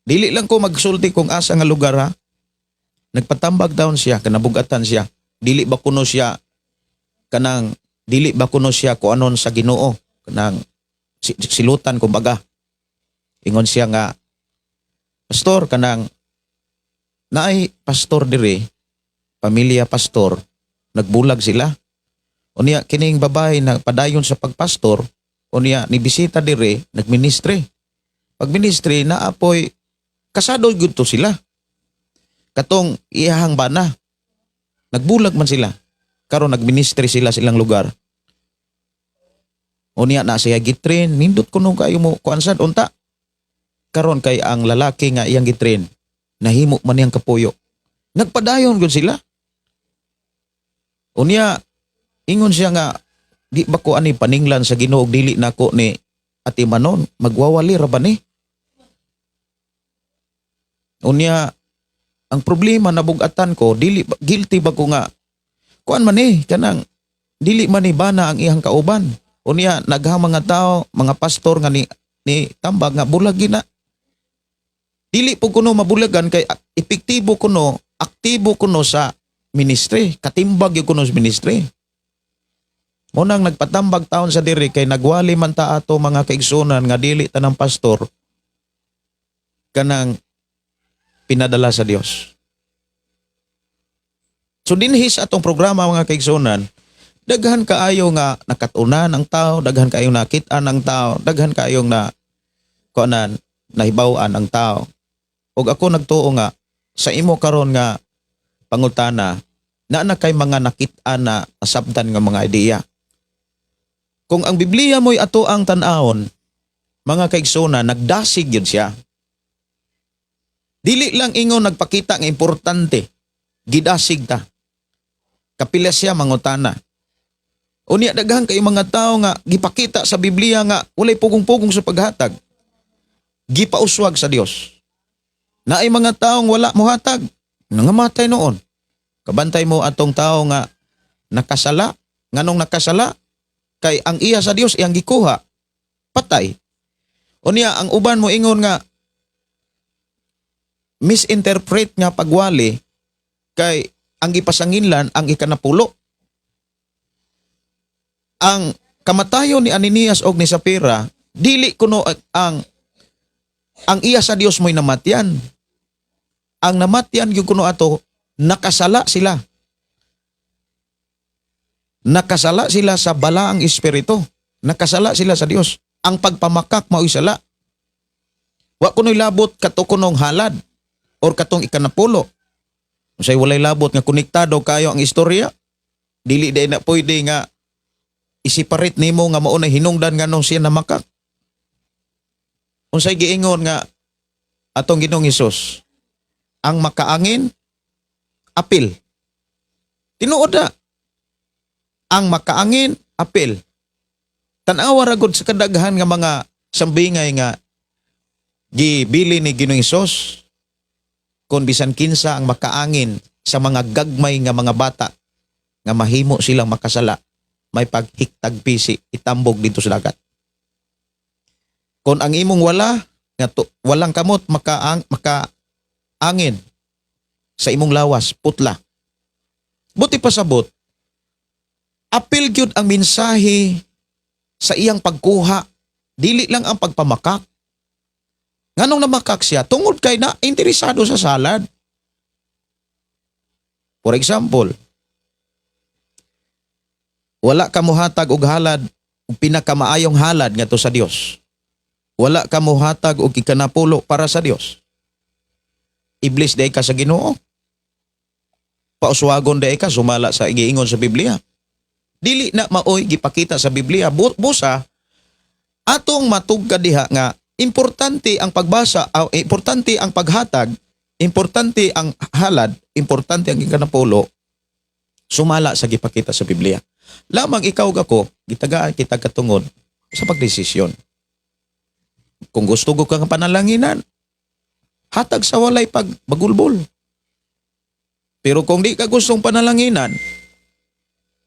dili lang ko magsulti kung asa nga lugar ha. Nagpatambag down siya, kanabugatan siya. Dili ba kuno siya kanang dili ba kuno siya kuanon sa Ginoo, kanang silutan kumbaga. Ingon siya nga, "Pastor, kanang naay pastor diri, pamilya pastor, nagbulag sila. Unya kining babae na padayon sa pagpastor, unya ni bisita diri, nagministry. Pag ministry na apoy kasado gyud to sila. Katong iyahang bana, nagbulag man sila. Karon nagministry sila silang lugar. Unya na siya gitrin, nindot kuno kayo mo kuan sad unta." Karon kay ang lalaki nga iyang gitrain, nahimo man niyang kapuyo. Nagpadayon gud sila. Unya, ingon siya nga, di ba ko ani paninglan sa Ginoo og dili nako ni atimanon, magwawali ra ba ni? Unya, ang problema nabugatan ko, dili guilty ba ko nga kuan man ni kanang dili man ni bana ang iyang kauban. Unya, naghang mga tao, mga pastor nga ni tambag nga bulag gina. Dili po kuno mabulagan kay epektibo kuno, aktibo kuno sa ministry, katimbag gyud kuno sa ministry. Munang nagpatambag taon sa diri kay nagwali man ta ato, mga kaigsunan, nga dili tanang pastor kanang pinadala sa Dios. So dinhi sa atong programa, mga kaigsunan, daghan kaayo nga nakatunan ang tao, daghan kaayo nakit-an ang tao, daghan kaayong na kuanan, nahibaw-an ang tao. Ug ako nagtuo nga sa imo karon nga pangutana na na kay mga nakit-an na nasabtan nga mga ideya. Kung ang Biblia mo'y ato ang tan-awon, mga kaigsunan, nagdasig yun siya. Dili lang ingon nagpakita nga importante, gidasig ta. Kapila siya mangutana. Unya, daghan kay mga tao nga gipakita sa Biblia nga walay pugong-pugong sa paghatag. Gipauswag sa Dios. Naay mga taong wala mohatag, nangamatay noon. Kabantay mo atong tao nga nakasala, nganong nakasala kay ang iya sa Dios iyang gikuha, patay. Unya, ang uban mo ingon nga misinterpret nga pagwali kay ang gipasanginlan ang ikanapulo. Ang kamatayon ni Ananias og ni Sapira, dili kuno ang iya sa Dios mo'y namatyan. Ang namatyan gyud kuno ato, nakasala sila. Nakasala sila sa balaang espiritu. Nakasala sila sa Dios. Ang pagpamakak mao'y sala. Wa kuno'y labot kato kunong halad or katong ikanapulo. Unsay walay labot nga konektado kayo ang istorya? Dili day na pwede nga i-separate nimo nga mao na hinungdan nganong siya namakak. Unsay giingon nga atong Ginoong Hesus? Ang makaangin, apil. Tinuod na. Ang makaangin, apil. Tan-awa ra gud sa kadaghan nga mga sambingay nga gibili ni Ginoong Hesus, kung bisan kinsa ang makaangin sa mga gagmay nga mga bata nga mahimo silang makasala, may paghiktag pisi, itambog dito sa dagat. Kung ang imong wala nga to, walang kamot makaangin sa imong lawas, putla. Buti pasabot, apil gyud ang mensahe sa iyang pagkuha, dili lang ang pagpamakak. Nganong namakak siya? Tungod kay na interesado sa salad. For example, wala ka mohatag og halad, og pinakamaayong halad ngadto sa Dios. Wala ka mohatag og ikanapulo para sa Dios. Iblis diay ka sa Ginoo. Pauswagon diay ka sumala sa giingon sa Biblia. Dili na maoy gipakita sa Biblia. Busa atong matugka diha nga importante ang pagbasa, importante ang paghatag, importante ang halad, importante ang ikanapulo sumala sa gipakita sa Biblia. Lamang ikaw ako, gitagaan kita katungod sa pagdesisyon. Kung gusto ko kang panalanginan, hatag sa walay pagbagulbol. Pero kung di ka gustong panalanginan,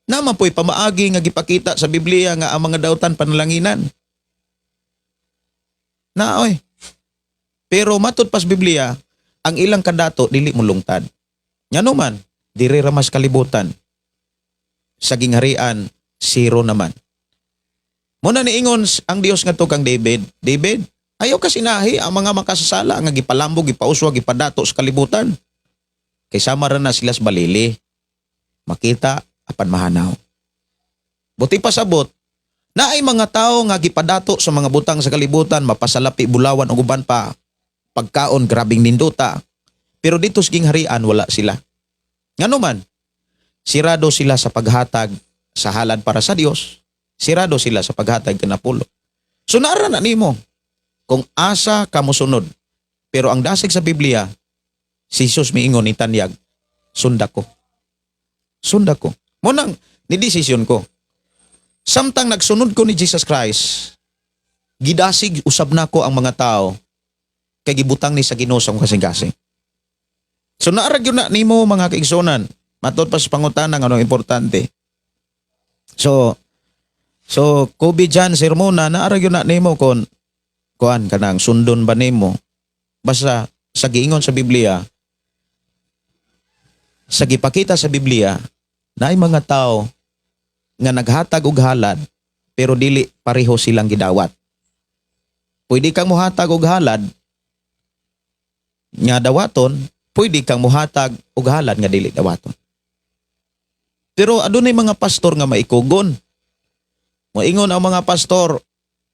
naman po'y pamaagi nga gipakita sa Biblia nga ang mga dautan panalanginan. Naoy. Pero matud pas Biblia, ang ilang kadato dili mulungtad. Ngano man, diri ra mas kalibutan. Sa gingharian, zero naman. Muna niingon ang Dios ngadto kang David, "David, ayaw kasinahi ang mga makasasala nga gipalambog, gipauswag, gipadato sa kalibutan. Kay sama ra na sila sa balili. Makita apan mahanaw." Buti pasabot, naay mga tao nga gipadato sa mga butang sa kalibutan, mapasalapi, bulawan ug uban pa. Pagkaon grabing nindota. Pero dito sa gingharian, wala sila. Ngano man, sirado sila sa paghatag sa halad para sa Dios. Sirado sila sa paghatag kanapulo. So naara na nimo. Kung asa ka mosunod. Pero ang dasig sa Biblia, si Jesus miingon ni tanyag, sunda ko. Sunda ko. Mao nang ni desisyon ko. Samtang nagsunod ko ni Jesus Christ, gidasig usab nako ang mga tao kay gibutang ni sa Ginoo sa akong kasing-kasing. So naa ra gyud na nimo, mga kaigsunan, matod pa sa pangutana nga anong importante. So Kobe Jan sermona, naa ra gyud na nimo kon kuan kanang sundon ba nimo. Basta sa giingon sa Biblia, sa gipakita sa Biblia, naay mga tao nga naghatag og halad pero dili pareho silang gidawat. Pwede kang muhatag og halad nga dawaton, pwede kang muhatag og halad nga dili dawaton. Pero adunay mga pastor nga maikugon. Moingon ang mga pastor,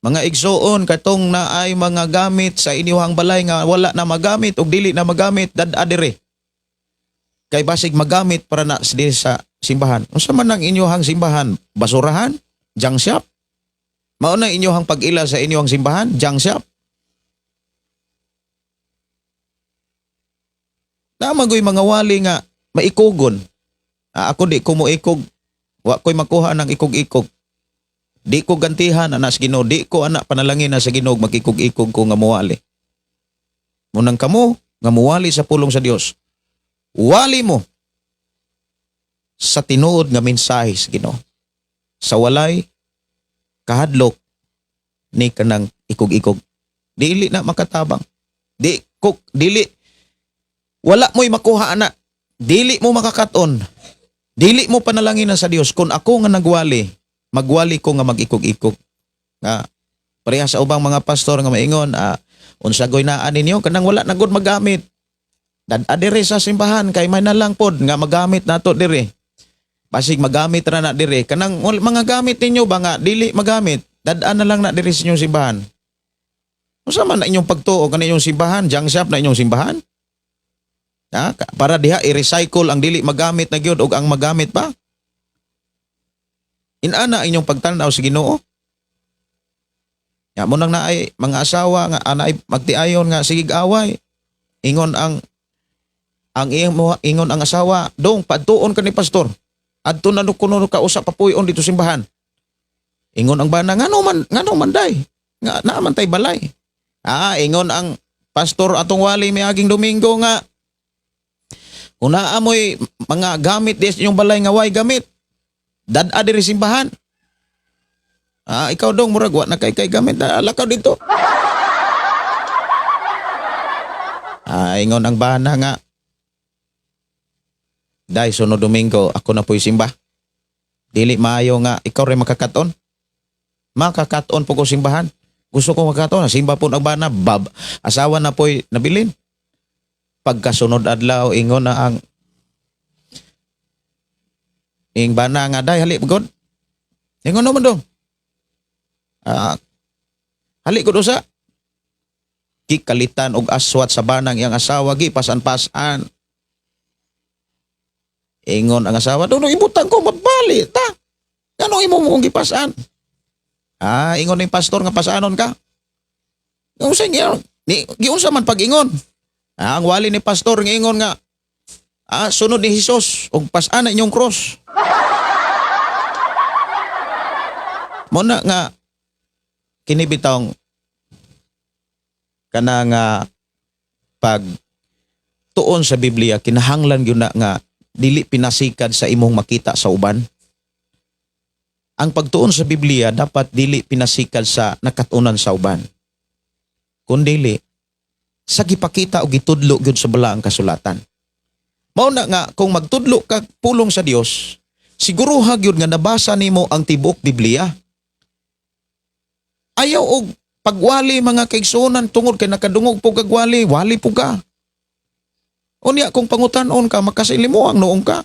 "Mga igsuon, katong naay mga gamit sa inyuhang balay nga wala na magamit og dili na magamit, dad-a diri. Kay basig magamit para na diri sa simbahan." Unsa man ang inyuhang simbahan? Basurahan? Junk shop? Mao na inyuhang pag-ila sa inyuhang simbahan? Junk shop? Naa man goy mga wali nga maikugon. Ah, ako di ko moikog. Wa ko'y makuha ng ikog-ikog. Di ko gantihan ana sa Ginoo, di ko ana panalangin na sa Ginoo magikog-ikog ko nga muwali. Mao nang kamo nga muwali sa pulong sa Dios, wali mo sa tinuod nga mensahe sa Ginoo. Sa walay kahadlok ni kanang ikog-ikog. Dili na makatabang. Di ko dili, wala mo'y makuha ana. Dili mo makakaton. Dili mo panalangin na sa Dios kung ako nga nagwali, magwali ko nga mag-ikog-ikog. Nga pareha sa ubang mga pastor nga maingon, "Unsa goy naa ninyo kanang wala na gud magamit. Dad-a diri sa simbahan kay may na lang pod nga magamit nato diri. Basig magamit ra na diri kanang mga gamit ninyo ba nga dili magamit. Dad-a na lang na diri sa inyong simbahan." Unsa man na inyong pagtuo kani inyong simbahan, junk shop na inyong simbahan? Ha? Para diha i-recycle ang dili magamit na gyud og ang magamit pa. Inana inyong pagtan-aw sa Ginoo. Ya mao nang naay mga asawa nga naay magtiayon nga sigig away. Ingon ang imo, ingon ang asawa, "Dong, padtuon ka ni pastor. Adto na kuno ka usa papuy-on dito simbahan." Ingon ang bana, "Ngano man day? Nga naa man tay balay." "Ah, ingon ang pastor atong wali miaging Domingo nga kung naa mo'y mga gamit di sa inyong balay nga way gamit, dad-a diri simbahan." "Ah, ikaw dong, murag wa na kay gamit. Ah, lakaw dito." Ah, ingon ang bana nga, "Day, sunod Domingo, ako na po'y simba. Dili maayo nga ikaw rin makakaton. Makakaton po ko simbahan. Gusto ko makakaton. Simba po ang bana, bab. Asawa na po'y nabilin." Pagkasunod adlaw, ingon na ang ing bana nga, "Day, hali gud." Ingon naman, "Dong. Ah, hali ko usa." Gikalitan og aswat sa banang iyang asawa, gi pasan-pasan. Ingon ang asawa, "Dong, ibutang ko mabali ta. Ngano imo mo kong gipasan?" "Ah, ingon ning pastor nga pasanon ka." Unsa ngiyon? Ni giunsa man pag-ingon? "Ah, ang wali ni pastor ngingon nga sunod ni Hesus og pasan na inyong cross." Mao na nga kini bitawng kana nga pag tuon sa Biblia, kinahanglan gyud na nga dili pinasikad sa imong makita sa uban. Ang pagtuon sa Biblia dapat dili pinasikad sa nakatunan sa uban. Kun dili sa gipakita o gitudlo gyud sa balaang kasulatan. Mao na nga kung magtudlo ka pulong sa Dios, siguruha gyud nga nabasa nimo ang tibuok Biblia. Ayaw og pagwali, mga kaigsuonan, tungod kay nakadungog po kag wali, wali po ka. Unya kung pangutan-on ka, makasilimuang noong ka.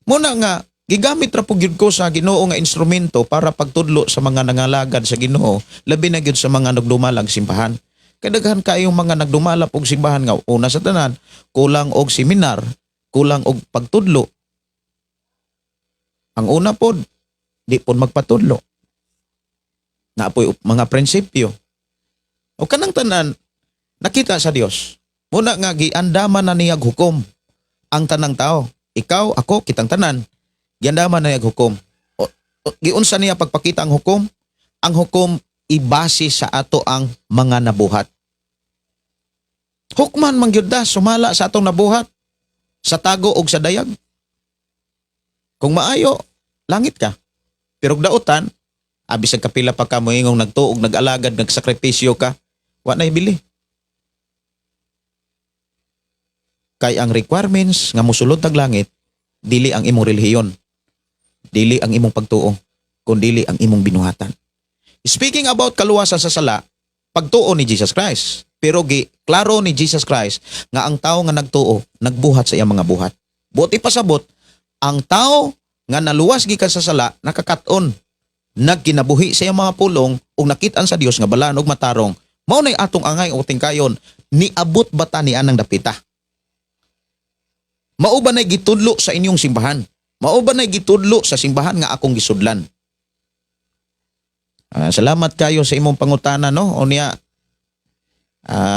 Mao na nga gigamit ra po gyud ko sa Ginoo nga instrumento para pagtudlo sa mga nangalagad sa Ginoo, labi na gyud sa mga nagdumalag simbahan. Kay daghan kayong mga nagdumalap og simbahan nga una sa tanan kulang og seminar, kulang og pagtudlo. Ang una pod, di pod magpatudlo. Naa poy mga prinsipyo. O kanang tanan nakita sa Dios. Muna nga giandaman na niyag hukom ang tanang tao. Ikaw, ako, kitang tanan. Giandaman na niyag hukom. O, giunsa niya pagpakita ang hukom? Ang hukom ibase sa ato ang mga nabuhat. Hukman man gyud da sumala sa atong nabuhat sa tago og sa dayag. Kung maayo, langit ka. Pero og dautan, abi sa kapila pa ka moingong nagtuog, nag-alagad, nagsakripisyo ka, wa na ibili. Kay ang requirements nga mosulod tag langit, dili ang imong relihiyon, dili ang imong pagtuo, kundili ang imong binuhatan. Speaking about kaluwasan sa sala, pagtuo ni Jesus Christ. Pero gi klaro ni Jesus Christ nga ang tao nga nagtuo, nagbuhat sa iyang mga buhat. Buot ipasabot, ang tao nga naluwas gikan sa sala nakakat-on, nagkinabuhi sa iyang mga pulong ug nakit-an sa Dios nga balaan ug matarong. Mao nay atong angay o tingkayon, niabot ba ta ni anang dapita? Mao ba nay gitudlo sa inyong simbahan? Mao ba nay gitudlo sa simbahan nga akong gisudlan? Salamat kayo sa imong pangutana, no. Unya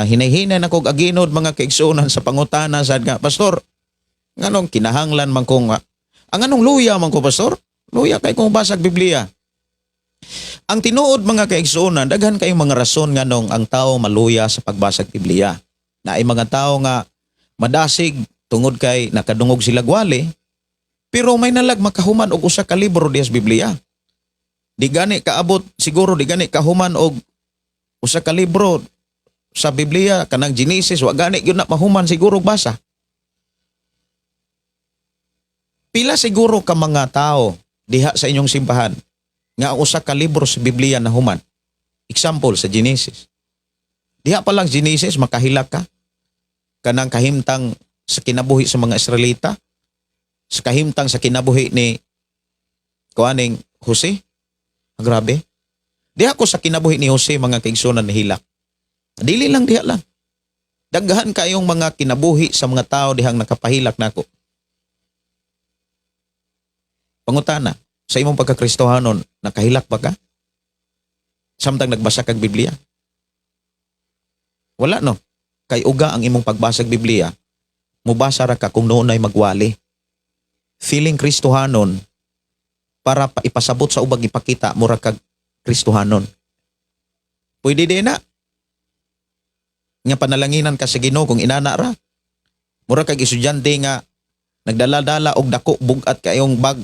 hinay-hinay na kog aginod, mga kaigsuonan, sa pangutana sad nga, "Pastor, nganong kinahanglan man kong ang anong luya man ko, pastor? Luya kay kong basag Biblia." Ang tinuod, mga kaigsuonan, daghan kayong mga rason nganong ang tao maluya sa pagbasag Biblia. Naay mga tao nga madasig tungod kay nakadungog sila gwali, pero may nalag makahuman og usa ka libro diya sa Biblia. Di gani kaabot siguro, di gani kahuman og usa ka libro sa Biblia, kanang Genesis, wa gani gyud na mahuman siguro og basa. Pila siguro ka mga tao diha sa inyong simbahan nga ang usa ka libro sa Biblia na human? Example, sa Genesis. Diha pa lang Genesis makahilak ka. Kanang kahimtang sa kinabuhi sa mga Israelita, sa kahimtang sa kinabuhi ni kuaning Jose. Ah, grabe. Diha ko sa kinabuhi ni Jose, mga kaigsunan, nahilak. Dili lang diha lang. Daghan kayong mga kinabuhi sa mga tao dihang nakapahilak nako. Pangutana, sa imong pagkakristohanon, nakahilak ba ka? Samtang nagbasa kag Biblia? Wala, no? Kay uga ang imong pagbasag Biblia, mubasa ra ka kung naay magwali. Feeling Kristohanon para pa ipasabot sa ubang, ipakita mura kag Kristohanon. Pwede din na. Nga panalanginan ka sa Ginoo kung inana ra. Mura kag estudyante nga nagdala-dala og dako bugat kayong bag.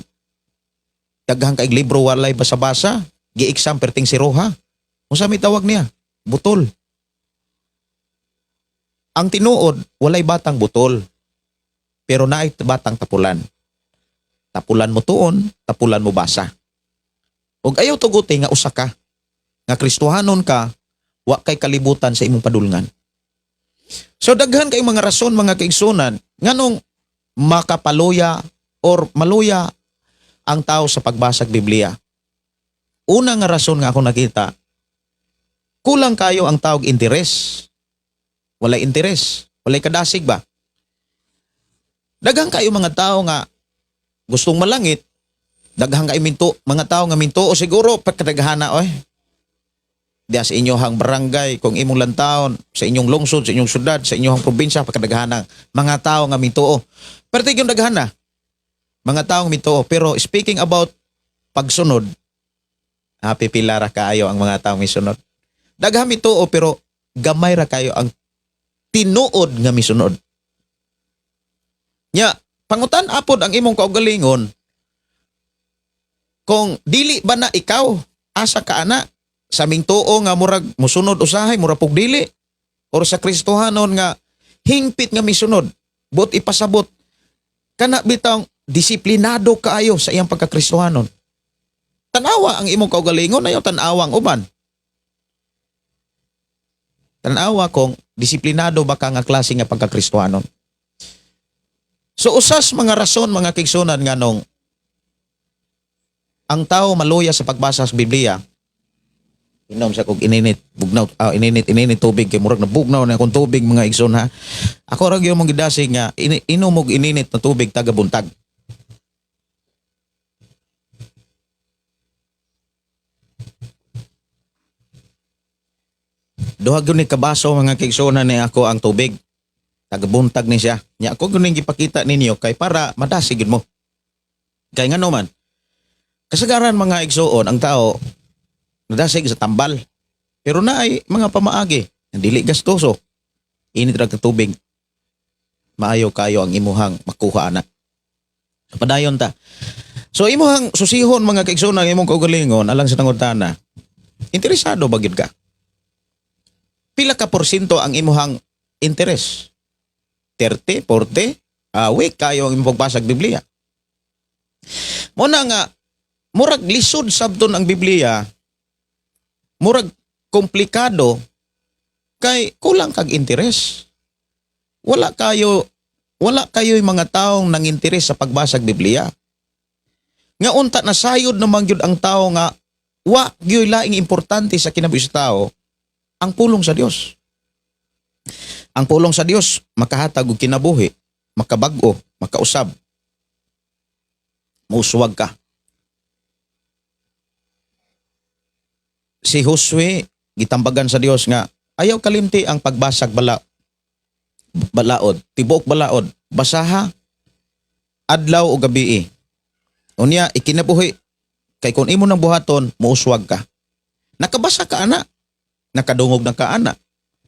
Daghang kay libro, walay basa-basa, gi-exam perting siroha. Unsa may tawag niya? Butol. Ang tinuod, walay batang butol. Pero naay batang tapulan. Tapulan mo tuon, tapulan mo basa. Og ayaw tuguti nga usa ka nga Kristohanon ka, wa kay kalibutan sa imong padulngan. So daghan kay mga rason, mga kaigsunan, nganong makapaluya or maluya ang tao sa pagbasag Biblia. Una nga rason nga ako nakita, kulang kayo ang tawag interes. Walay interes, walay kadasig ba? Daghang kayo mga tao nga gustong malangit, daghang kayo minto, mga tao nga minto o siguro pagkadaghana oy. Diya sa inyong barangay, kung imong lantawon, sa inyong lungsod, sa inyong syudad, sa inyong probinsya, pagkadaghana, mga tao nga mintuo. Pero yung daghana, mga taong mintuo. Pero speaking about pagsunod, happy pila ra kaayo ang mga taong misunod. Daghang mituo pero gamay ra kayo ang tinuod nga misunod. Nya, pangutan apod ang imong kaugalingon kung dili ba na ikaw, asa ka ana sa mingtuo nga murag musunod usahay, murag pug dili, or sa Kristohanon nga hingpit nga misunod, but ipasabot kana bitang disiplinado kaayo sa iyang pagkakristohanon. Tanawa ang imong kaugalingon, ayaw tanawa ang uban. Tanawa kung disiplinado ba ka nga klase nga pagkakristohanon. So usas mga rason, mga kaigsunan, nganong ang tao maluya sa pagbasa sa Biblia. Inom sa kog ininit bugnaw, ininit ininit tubig kay murag nabugnaw na akong tubig, mga igsoon, ha. Ako ra gyud mong gidasig nga inom og ininit na tubig taga buntag. Duha gyud ni kabaso, mga kaigsuonan, ni ako ang tubig. Tagabuntag ni siya. Nya ako gyud ning gipakita ninyo kay para madasig gyud mo. Kay ngano man, kasagaran, mga igsuon, ang tao nadasig sa tambal. Pero naay mga pamaagi, dili gastoso. Init ra ka tubig. Maayo kayo ang imuhang makuha ana. Padayon ta. So imuhang susihon, mga kaigsuon, ang imong kaugalingon alang sa nangutana. Interesado ba gyud ka? Pila ka porsyento ang imuhang interes? 30, 40? Weak kayo ang imong pagbasag Biblia. Mao na nga murag lisod sabton ang Biblia. Murag komplikado kay kulang kag interes. Wala kayo mga taong nang interes sa pagbasag Biblia. Nga unta nasayod naman gyud ang tao nga wa gyud laing importante sa kinabuhi sa tao ang pulong sa Dios. Ang pulong sa Dios makahatag og kinabuhi, makabag-o, makausab. Muuswag ka. Si Josue gitambagan sa Dios nga ayaw kalimti ang pagbasag balaod, tibuok balaod, basaha adlaw o gabi. Unya ikinabuhi kay kung imo nang buhaton, muuswag ka. Nakabasa ka ana, nakadungog na ka ana.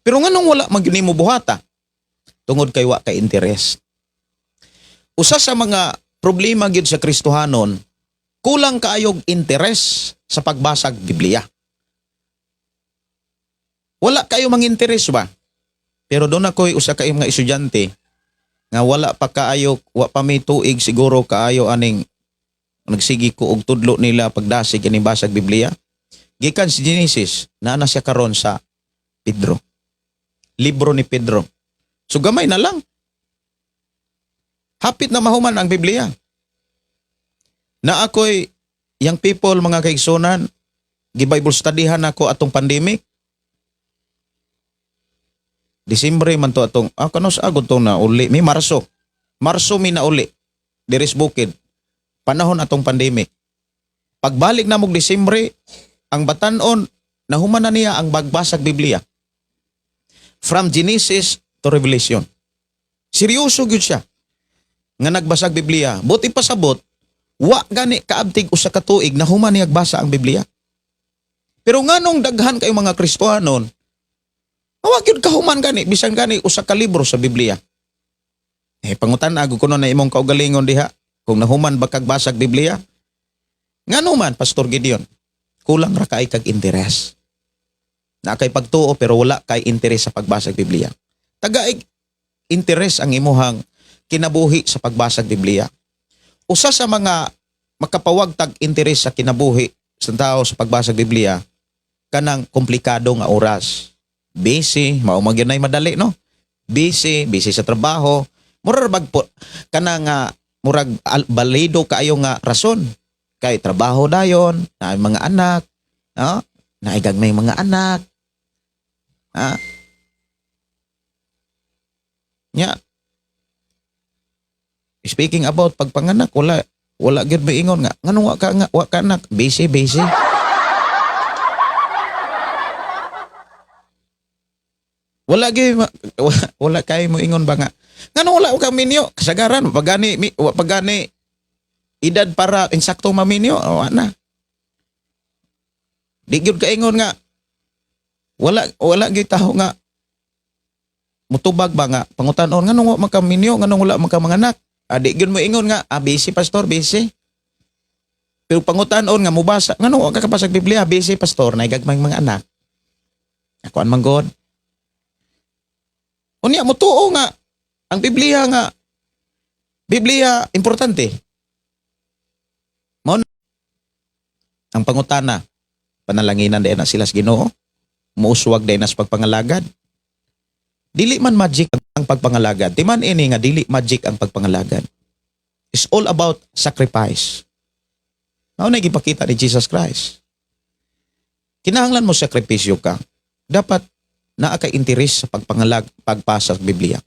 Pero nganong wala man gyud nimo buhata? Tungod kay wa kay interes. Usa sa mga problema gyud sa Kristohanon, kulang kaayog interes sa pagbasag Biblia. Wala kayo mang interes ba? Pero duna ko'y usa ka mga estudyante nga wala pa kaayo, wa pa may tuig siguro kaayo aning nagsigi ko og tudlo nila pagdasig ining basag Biblia. Gikan sa Genesis, naa na siya karon sa Pedro. Libro ni Pedro. So gamay na lang. Hapit na mahuman ang Biblia. Na ako'y young people, mga kaigsunan, gi-Bible studyhan ako atong pandemic. Disembre man to atong kano sa agod to na uli mi Marso. Marso mi na uli. Diris bukid. Panahon atong pandemic. Pagbalik na mog Disembre, ang batanon nahuman na niya ang bagbasag Biblia. From Genesis to Revelation. Seryoso gyud siya nga nagbasag Biblia. Buot ipasabot, wa gani kaabtig usa ka tuig na human niya basa ang Biblia. Pero nganong daghan kayo mga Kristohanon, wa gyud kahuman gani bisan gani usa ka libro sa Biblia? Eh pangutan-a kuno na imong kaugalingon diha kung nahuman ba kag basag Biblia? Ngano man, Pastor Gideon, kulang ra kay kag interes. Naa kay pagtuo pero wala kay interes sa pagbasag Biblia. Tagaig interes ang imuhang kinabuhi sa pagbasag Biblia. Usa sa mga makapawagtag interes sa kinabuhi sa tao sa pagbasag Biblia, kanang komplikado nga oras. Busy, mao man gyud nay madali, no? Busy, busy sa trabaho. Murag bag po kanang murag balido kaayo nga rason. Kay trabaho dayon, na mga anak, no? Naay gagmay mga anak. Ha? Nya. Speaking about pagpanganak, wala wala gyud ingon nga nganong wa ka nga wa ka anak, busy, busy. Wala gyud wala kay mo ingon ba nga nganong wala ka minyo? Kasagaran pagani wa pagani edad para insakto maminyo, wa na. Di gyud kaingon nga wala wala gyud tawo nga mutubag ba nga pangutan-on nganong wa makaminyo, nganong wala makamanganak. Di gyud mo ingon nga busy, pastor, busy. Pero pangutan-on nga mubasa, nganong wa ka kabasag Biblia? Busy, pastor, naay gagmay mga anak. Ako man God. Unya mutuo nga ang Biblia nga Biblia importante. Mao na ang pangutana, panalanginan diay na sila sa Ginoo, muuswag diay na sa pagpangalagad. Dili man magic ang pagpangalagad. Di man ini nga dili magic ang pagpangalagad. It's all about sacrifice. Mao na gipakita ni Jesus Christ. Kinahanglan mo sakripisyo ka. Dapat naa kay interes sa pagbasa sa Biblia.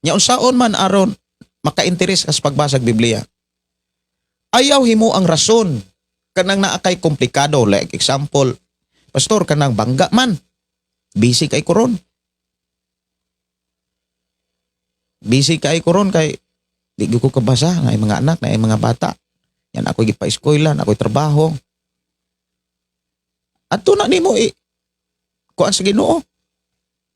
Nya unsaon man aron maka-interes ka sa pagbasa sa Biblia? Ayaw himo ang rason kanang naa kay komplikado, like example, pastor, kanang bangga man. Busy kay koron. Busy kay koron kay di gyud ko kabasa na mga anak, na mga bata. Yan ako gipa-eskwela, ako'y trabaho. Adto na nimo i kuan sa Ginoo.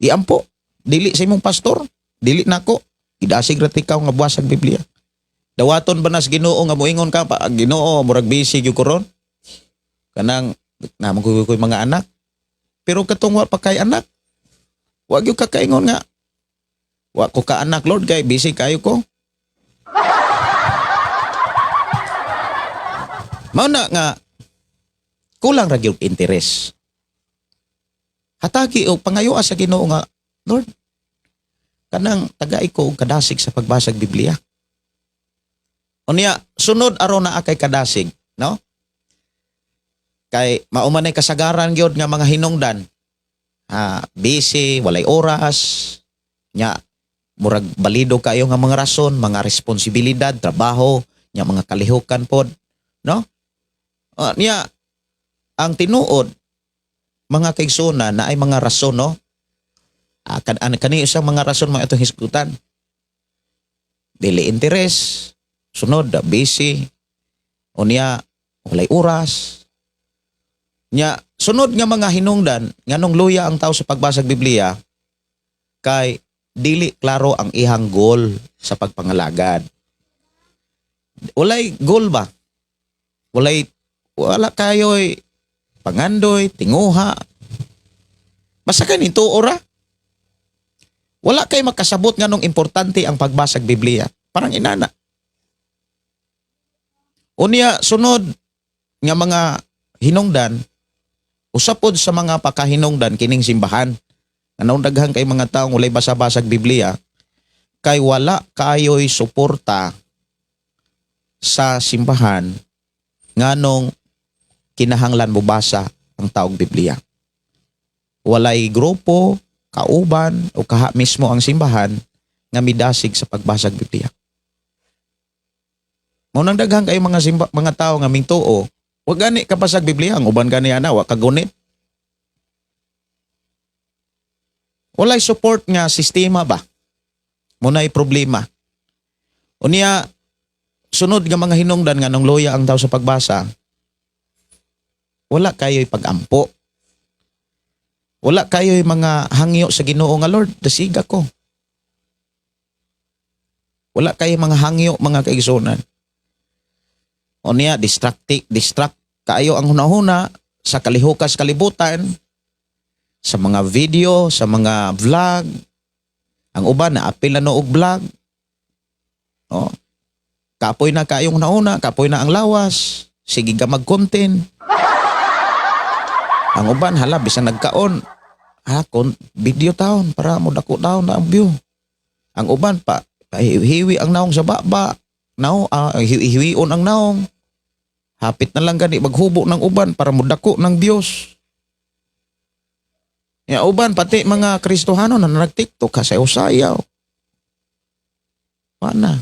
Iampo, dili sa imong pastor, dili nako. Gidasig ra ikaw nga buwas ang Biblia. Dawaton ba nas Ginoo nga moingon ka pa, "Ginoo, murag busy gyud ko ron." Kanang namang ko ko'y mga anak. Pero katong wa pa kay anak, wa gyud ka kaingon nga wa ko ka anak, Lord, kay busy kayo ko. Mao na nga kulang ra gyud interes. Hatagi og pangayoa sa Ginoo nga, "Lord, kanang tagay ko og kadasig sa pagbasag Biblia." Unya, sunod aron naa kay kadasig, no? Kay mao man ay kasagaran gyud nga mga hinungdan. Ah, busy, walay oras, nya murag balido kayo nga mga rason, mga responsibilidad, trabaho, nya mga kalihukan pod, no? Ah, nya ang tinuod, mga kaigsuonan, na ay mga rason, no? Ah, kani isang mga rason mga itong hisgutan. Dili interes, sunod, busy, unya, walay oras. Nya, sunod nga mga hinungdan, nganong luya ang tao sa pagbasag Biblia, kay dili klaro ang ihang goal sa pagpangalagad. Walay goal ba? Walay, wala kayo'y pangandoy, tinguha. Basta kay nito ora. Wala kay makasabot nganong importante ang pagbasag Biblia. Parang inana. Unya, sunod nga mga hinungdan, usapod sa mga pakahinungdan kining simbahan. Anong daghan kay mga taong walay basa-basag Biblia, kay wala kayo'y suporta sa simbahan nganong kinahanglan mo basa ang taong Biblia. Walay grupo, kauban o kaha mismo ang simbahan nga midasig sa pagbasag Biblia. Mao nang daghan kay mga simba, mga tao nga mingtuo, wa gani kabasag Biblia, ang uban gani ana wa kagunit. Walay support nga sistema ba? Muna'y problema. Unya, sunod nga mga hinungdan nga nung luya ang tao sa pagbasa, wala kayo'y pag-ampo. Wala kayo'y mga hangyo sa Ginoo nga, "Lord, dasiga ko." Wala kayo mga hangyo, mga kaigsunan. Unya, distract kayo ang hunahuna sa kalihukas kalibutan, sa mga video, sa mga vlog. Ang uban na apil na og vlog. Oh. Kapoy na kayong hunahuna, kapoy na ang lawas. Sige ka mag-content. Ang uban hala bisan nagkaon. Ha, video taon para mo dako taon na ang view. Ang uban pa pahiwi ang naong sa baba. Nao, hiwion ang naong. Hapit na lang gani maghubo ng uban para mo dako ng views. Ya uban pati mga Kristohano na nag-TikTok kasayaw-sayaw. Pana.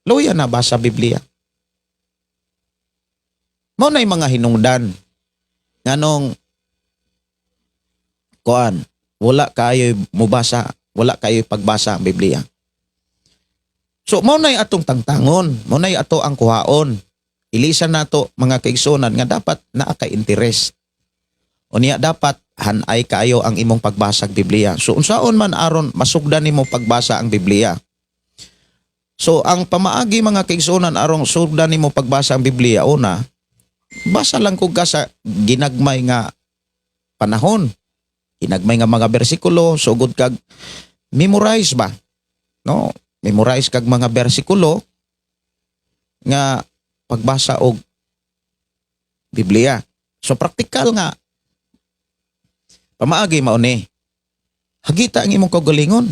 Luya na ba sa Biblia? Mao na'y mga hinungdan nganong kuan wala kayo mubasa, wala kayo pagbasa ang Biblia. So mao na'y atong tangtangon, mao na'y ato ang kuhaon. Ilisan nato, mga kaigsunan, nga dapat naa kay interest. Unya dapat hanay kayo ang imong pagbasa og Biblia. So unsaon man aron masugdan nimo pagbasa ang Biblia? So ang pamaagi, mga kaigsunan, aron sugdan nimo pagbasa ang Biblia, una, basa lang kog ka sa ginagmay nga panahon. Ginagmay nga mga bersikulo, sugod kag memorize ba? No, memorize kag mga bersikulo nga pagbasa og Biblia. So praktikal nga pamaagi mao ni. Hagita ang imong kaugalingon.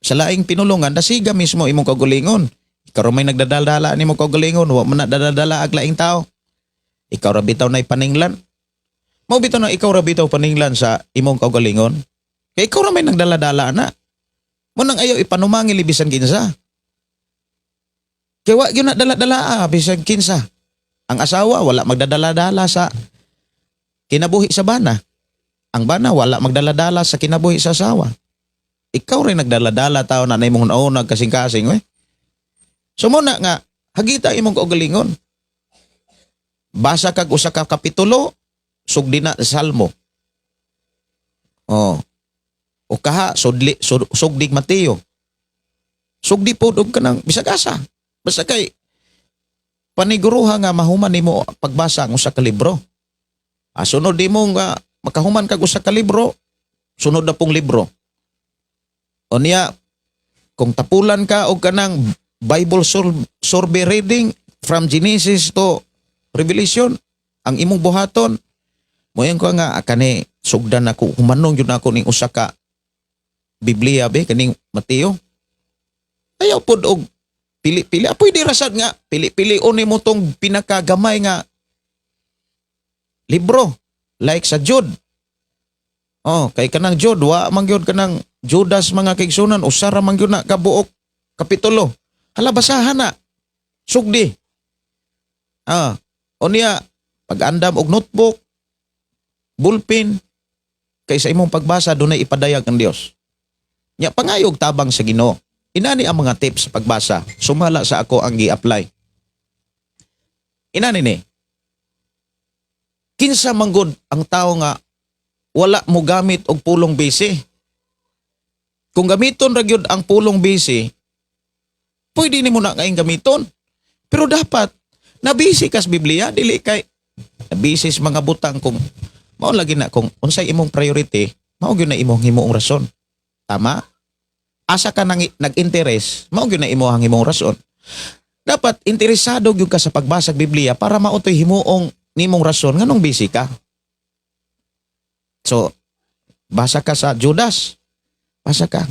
Sa laing pinulungan, dasiga mismo imong kaugalingon. Ikaw ra may nagdadala nimo kaugalingon, wa man na dadala ag laing tao. Ikaw ra bitaw nay paninglan. Mao bitaw na ikaw ra bitaw paninglan sa imong kaugalingon. Kay ikaw ra may nagdala-dala na. Mao nang ayaw ipanumangil bisan kinsa. Kay wa gyud na dala-dala bisan kinsa. Ang asawa wala magdadala-dala sa kinabuhi sa bana. Ang bana wala magdala-dala sa kinabuhi sa asawa. Ikaw rin nagdala-dala tao na na imong nauna kasing-kasing we. So muna nga hagita imong kaugalingon. Basa kag usa ka kapitulo, sugdi na Salmo. Oh. O kaha sudli sugdig Mateo. Sugdi pod og kanang bisag asa. Basta kay paniguruha nga mahuman nimo pagbasa ang usa ka libro. Ah, sunod nimo nga makahuman kag usa ka libro, sunod na pong libro. O niya, kung tapulan ka og kanang Bible survey reading from Genesis to Revelation, ang imong buhaton, moingon ko nga ah, kani sugdan ako, humanong gyud nako ning usa ka Biblia be kaning Mateo. Ayaw pod og pili-pili. Ah, pwede ra sad nga pili-pili nimo tong pinakagamay nga libro like sa Jude. Oh, kay kanang Jude wa man gyud kanang Judas, mga kaigsunan, usa ra man gyud na kabuok kapitulo. Hala, basahan na. Sugdi. Ah, unya pag-andam og notebook, bullpen, kay sa imong pagbasa dunay ipadayag ang Dios. Nya pangayog tabang sa Ginoo. Inani ang mga tips sa pagbasa sumala sa ako ang gi-apply. Inani ni. Kinsa manggod ang tao nga wala mo gamit og pulong busy? Kung gamiton ra gyud ang pulong busy, pwede nimo na kayong gamiton. Pero dapat na busy kas Biblia, dili kay na busy sa mga butang. Kung mao lagi na kung unsay imong priority, mao gyud na imong himuong rason. Tama? Asa ka nang nag-interes, mao gyud na imong himong rason. Dapat interesado gyud ka sa pagbasa og Biblia para mao to'y himuong nimong rason nganong busy ka. So, basa ka sa Judas. Basa ka.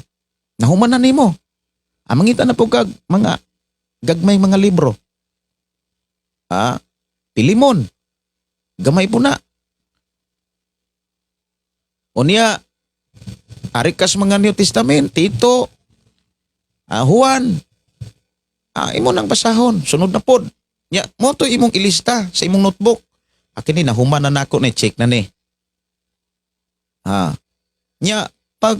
Nahuman na nimo. Ah, mangita na po kag mga gagmay mga libro. Ah, Pilimon. Gamay po na. Unya, ari kas mga New Testament, Tito, ah, Juan, ah, imo nang basahon, sunod na pod. Nya, mao to imong ilista sa imong notebook. Akin ni, nahuman na nako ni, check na ni. Ah. Nya, pag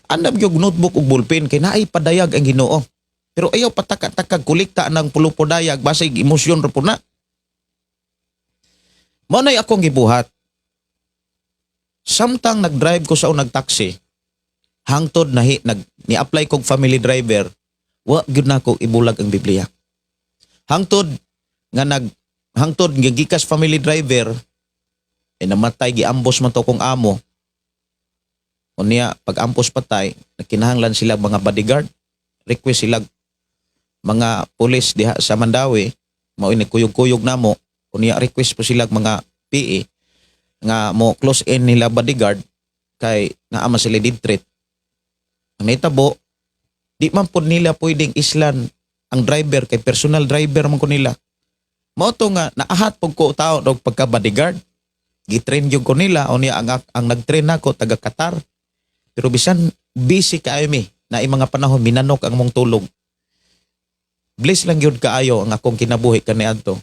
andam gyud notebook ug ballpen kay naay padayag ang Ginoo. Pero ayaw pataka-takag kolekta ng pulupodayag basig emosyon ra po na. Mao nay akong gibuhat. Samtang nag-drive ko sa unag taxi, hangtod na nag ni-apply kog family driver, wa gyud nako ibulag ang Biblia. Hangtod nga gikas family driver, eh namatay, giambos man to kong amo. Unya pag ampos patay, nagkinahanglan sila mga bodyguard. Request sila mga pulis diha sa Mandaue, mao ini kuyog-kuyog namo. Unya request po sila mga PE nga mo close in nila bodyguard kay naa man sila death threat. Ang nahitabo, di man pod nila pwedeng islan ang driver kay personal driver man ko nila. Mao to nga naahat pug ko tao og pagka bodyguard. Gitrain gyud ko nila, unya ang nag-train nako taga Qatar. Pero bisan busy kaayo mi na mga panahon minanok ang mong tulog. Bless lang gyud kaayo ang akong kinabuhi kaniadto.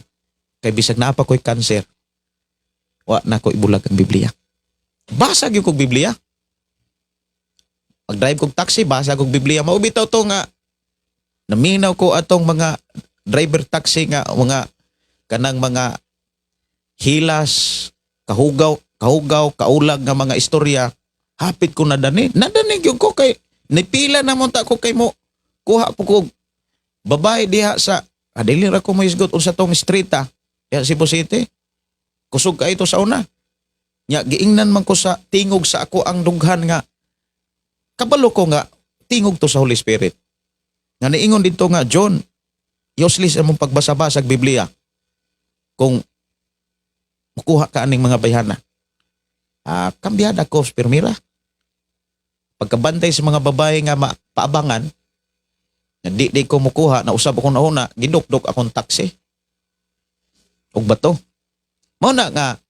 Kay bisag naa pa ko'y cancer, wa na ko ibulag ang Biblia. Basa gyud kog Biblia. Pag-drive kog taxi, basa kog Biblia. Mao bitaw to nga naminaw ko atong mga driver taxi nga mga kanang mga hilas, kahugaw, kahugaw, kaulag nga mga istorya. Hapit ko nadani. Nadani gyud ko kay nipila na mo ta ko kay mo kuha po ko babae diha sa ah, dili ra ko mohisgot unsa tong street ah. Diha Cebu City. Kusog ka ito sa una. Nya giingnan man ko sa tingog sa ako ang dughan nga kabalo ko nga tingog to sa Holy Spirit. Nga niingon dito nga, "John, useless among pagbasa-basag Biblia kung mukuha ka aning mga bayhana." Ah, kambyada ko pirmira. Pagkabantay sa mga babae nga paabangan, nga di ko mukuha, na usab akong nauna, gidukdok akong taxi. Ug bato. Mao na nga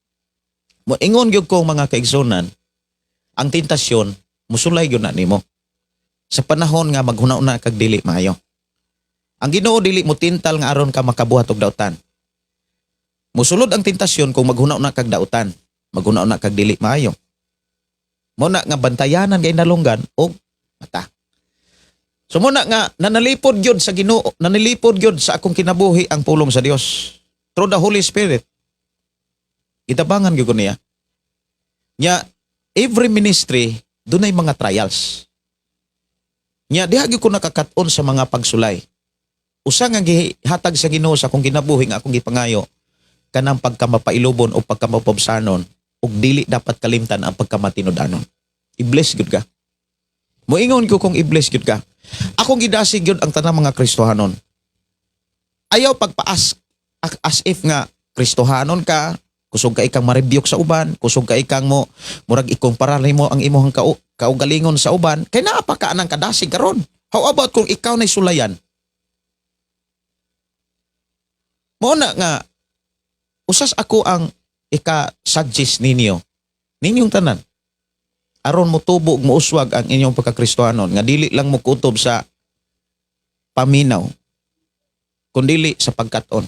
moingon gyud ko, mga kaigsunan, ang tentasyon musulay gyud na nimo sa panahon nga maghuna-una kag dili maayo. Ang Ginoo dili mo tintal nga aron ka makabuhat og dautan. Musulod ang tentasyon kung maghuna-una kag dautan, maghuna-una kag dili maayo. Mao na nga bantayanan kay nalunggan og mata. So mao na nga nanalipod gyud sa Ginoo, nanalipod gyud sa akong kinabuhi ang pulong sa Dios through the Holy Spirit. Gitabangan gyud ko niya. Nya every ministry dunay mga trials. Nya diha gyud ko nakakat-on sa mga pagsulay. Usa nga gihatag sa Ginoo sa akong kinabuhi nga akong gipangayo kanang pagkamapailubon o pagkamapobsanon ug dili dapat kalimtan ang pagkamatinud-anon. I-bless gyud ka. Moingon ko kung i-bless gyud ka. Akong gidasig gyud ang tanang mga Kristohanon. Ayaw pagpaas as if nga Kristohanon ka, kusog ka ikang ma-rebuke sa uban, kusog ka ikang mo murag ikumpara nimo ang imong kaugalingon sa uban, kay naa pa ka anang kadasig karon. How about kung ikaw nay sulayan? Mao na nga usas ako ang ika-suggest ninyo, ninyong tanan, aron mo tubo ug mouswag ang inyong pagkakristohanon nga dili lang mo kutob sa paminaw kundili sa pagkat-on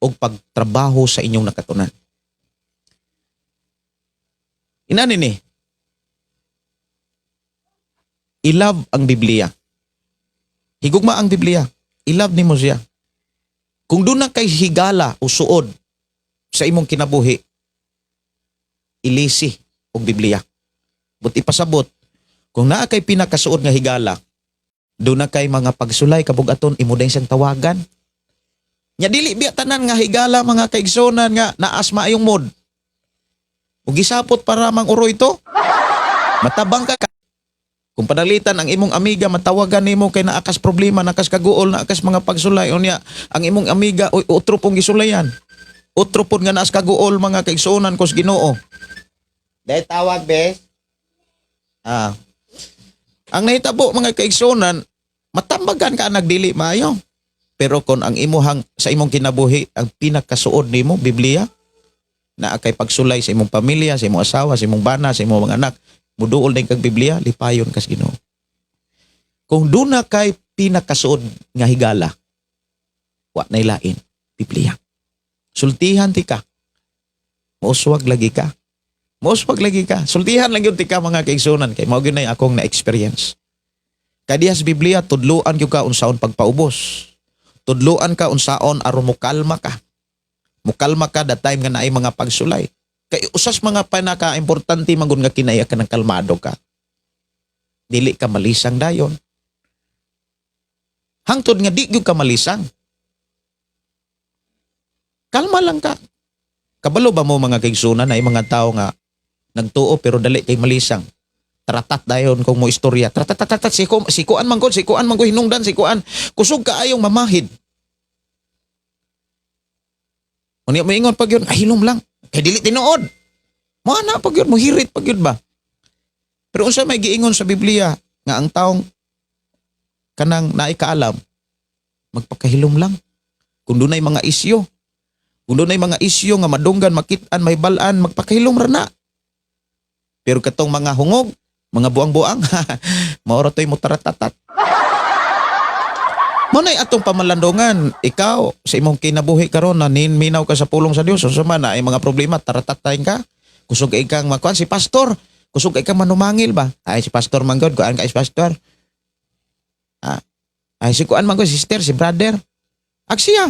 o pagtrabaho sa inyong nakatunan. Inani ni, i-love ang Biblia. Higugma ang Biblia. I-love nimo siya. Kung duna kay higala o suod sa imong kinabuhi, ilisi og Biblia. But ipasabot, kung naa kay pinakasuod nga higala, duna kay mga pagsulay kabugaton imo dayon siyang tawagan. Nya dili biya tanan nga higala, mga kaigsonan, nga naas maayong mood. Ug gisapot para mang uroy to. Matabang ka. Kung padalitan ang imong amiga matawagan nimo kay naa kas problema, naa kas kaguol, naa kas mga pagsulay, unya ang imong amiga, oy, otro pong gisulayan. Otro pod nga naas kaguol, mga kaigsuonan kos Ginoo. Dahil tawag bes. Ah. Ang nahitabo, mga kaigsuonan, matambagan ka nagdili maayo. Pero kung ang imuhang sa imong kinabuhi ang pinakasuod nimo Biblia, naa kay pagsulay sa imong pamilya, sa imong asawa, sa imong bana, sa imong mga anak, muduol din kag Biblia, lipayon kas Ginoo. Kung duna kay pinakasuod nga higala, wa nay lain, Biblia. Sultihan ti ka. Mouswag lagi ka. Mouswag lagi ka. Sultihan lang gyud ti ka, mga kaigsunan, kay mao gyud nay akong na-experience. Kay diha sa Biblia tudloan gyud ka unsaon pagpaubos. Tudloan ka unsaon aron mokalma ka. Mukalma ka that time nga naay mga pagsulay. Kay usas mga pinaka-importante man gud nga kinaya ka ng kalmado ka. Dili ka malisang dayon. Hangtod nga di gyud ka malisang. Kalma lang ka. Kabalo ba mo, mga kaigsunan, na mga tao nga nagtuo pero dali kay malisang? Tratat dayon kung mo istorya. Tratat tratat siko sikuan man ko, sikuan man ko hinungdan, sikuan. Kusog kaayong mamahid. Unya moingon pag yun, ay, hilom lang. Kay dili tinuod. Mo ana pag yun, mohirit pag yun ba? Pero unsa may giingon sa Biblia nga ang taong kanang naay kaalam, magpakahilom lang. Kung dunay mga isyo, kung dunay mga isyo nga madunggan, makit-an, may balaan, magpakahilom ra na. Pero katong mga hungog, mga buang-buang, mao ra to'y mutaratatat. Mao na'y atong pamalandungan, ikaw sa imong kinabuhi karon na minaw ka sa pulong sa Dios, unsa man na ay mga problema, taratatayin ka. Kusog kay kang makuan si pastor, kusog kay kang manumangil ba? Ay, si pastor man gud, kuan ka si pastor. Ah, ay, si kuan man gud, sister, si brother. Aksiya.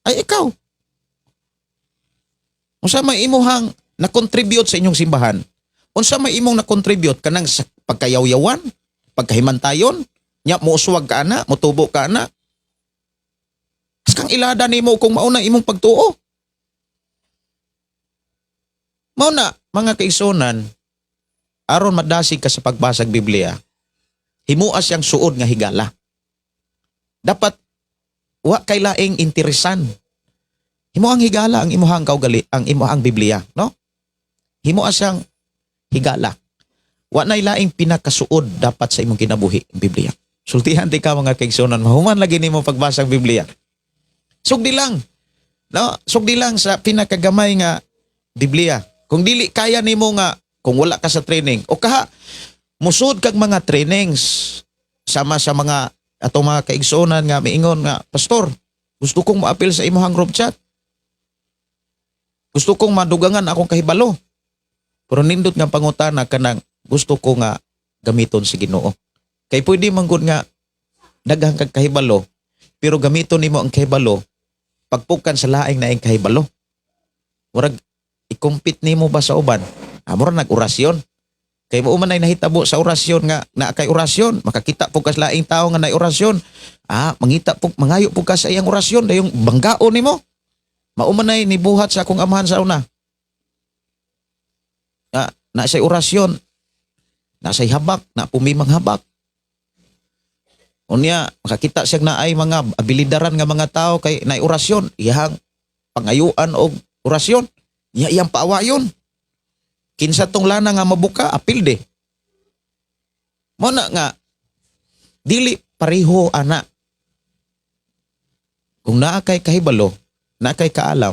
Ay, ikaw. Unsa may imuhang na-contribute sa inyong simbahan? Unsa may imong na-contribute kanang sa pagkayawyawan, pagkahimantayon, nya mouswag ka ana, motubo ka ana? As kang ilada nimo kung mauna imong pagtuo. Mao na, mga kaigsunan, aron madasig ka sa pagbasag Biblia, himua siyang suod nga higala. Dapat wa kay laing interesan. Himo ang higala ang imuhang kaugali, ang imuhang Biblia, no? Himo siyang higala. Wa nay laing pinakasuod dapat sa imong kinabuhi ang Biblia. Sultihan ti ka, mga kaigsunan, mahuman lagi nimo pagbasa ang Biblia. Sugdi lang. No, sugdi lang sa pinakagamay nga Biblia. Kung dili kaya nimo nga kung wala ka sa training o kaha musud kag mga trainings sama sa mga atong mga kaigsuonan nga miingon nga, "Pastor, gusto kong moapil sa imuhang group chat. Gusto kong madugangan akong kahibalo." Pero nindot nga pangutana kanang gusto ko nga gamiton sa Ginoo. Kay pwede man gud nga daghang kag kahibalo, pero gamiton nimo ang kahibalo pagpukan sa laing naing kahibalo. Murag i-compete nimo ba sa uban? Ah, murag nag-orasyon. Kay mao man ay nahitabo sa orasyon nga naa kay orasyon, makakita po ka sa laing tao nga nay orasyon. Ah, mangita po, mangayo po ka sa iyang orasyon, dayong banggaon nimo. Mao man ay nibuhat sa akong amahan sa una. Na, na siya'y orasyon, na siya'y habak, na pumimang habak. Unya, makakita siya na ay mga abilidaran nga mga tao kay nay orasyon, iyang pangayuan og orasyon, iya iyang paawayon. Kinsa tong lana nga mabuka, apil de. Mo na nga dili pareho ana. Kung naa kay kahibalo, naa kay kaalam,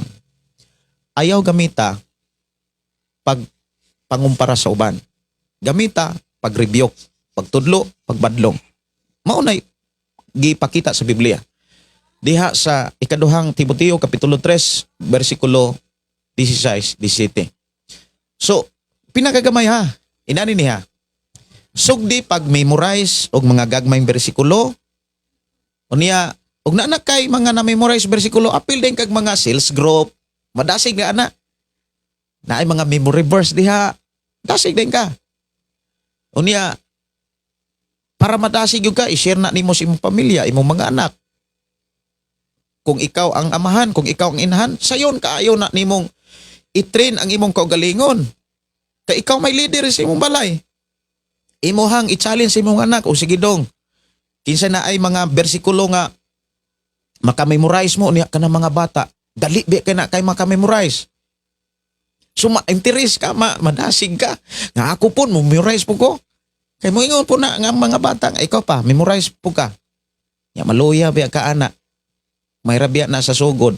ayaw gamita pag pangumpara sa uban. Gamita pag-rebuke, pagtudlo, pagbadlong. Mao nay gipakita sa Biblia. Diha sa ikaduhang Timoteo kapitulo 3 bersikulo 16, 17. So, pinakagamay ha. Inani niya. Sugdi pag-memorize og mga gagmayng bersikulo. Unya, og naa kay mga na-memorize bersikulo, apil din kag mga sales group. Madasig nga ana. Naay mga memory verse diha. Dasig din ka. Unya, para madasig gyud ka, i-share na nimo sa imong pamilya, imong mga anak. Kung ikaw ang amahan, kung ikaw ang inahan, sayon kaayo na nimong i-train ang imong kaugalingon. Kay ikaw may leader sa imong balay. Imohang i-challenge sa imong anak o sige dong. Kinsa na ay mga bersikulo nga makamemorize mo niya kanang mga bata. Dali bi kay na kay makamemorize. So ma-interest ka, madasig ka. Nga ako po, memorize po ko. Kay mo ingon po na nga mga bata, nga ikaw pa, memorize po ka. Ya maluya biya ka ana. May rabia na sa sugod.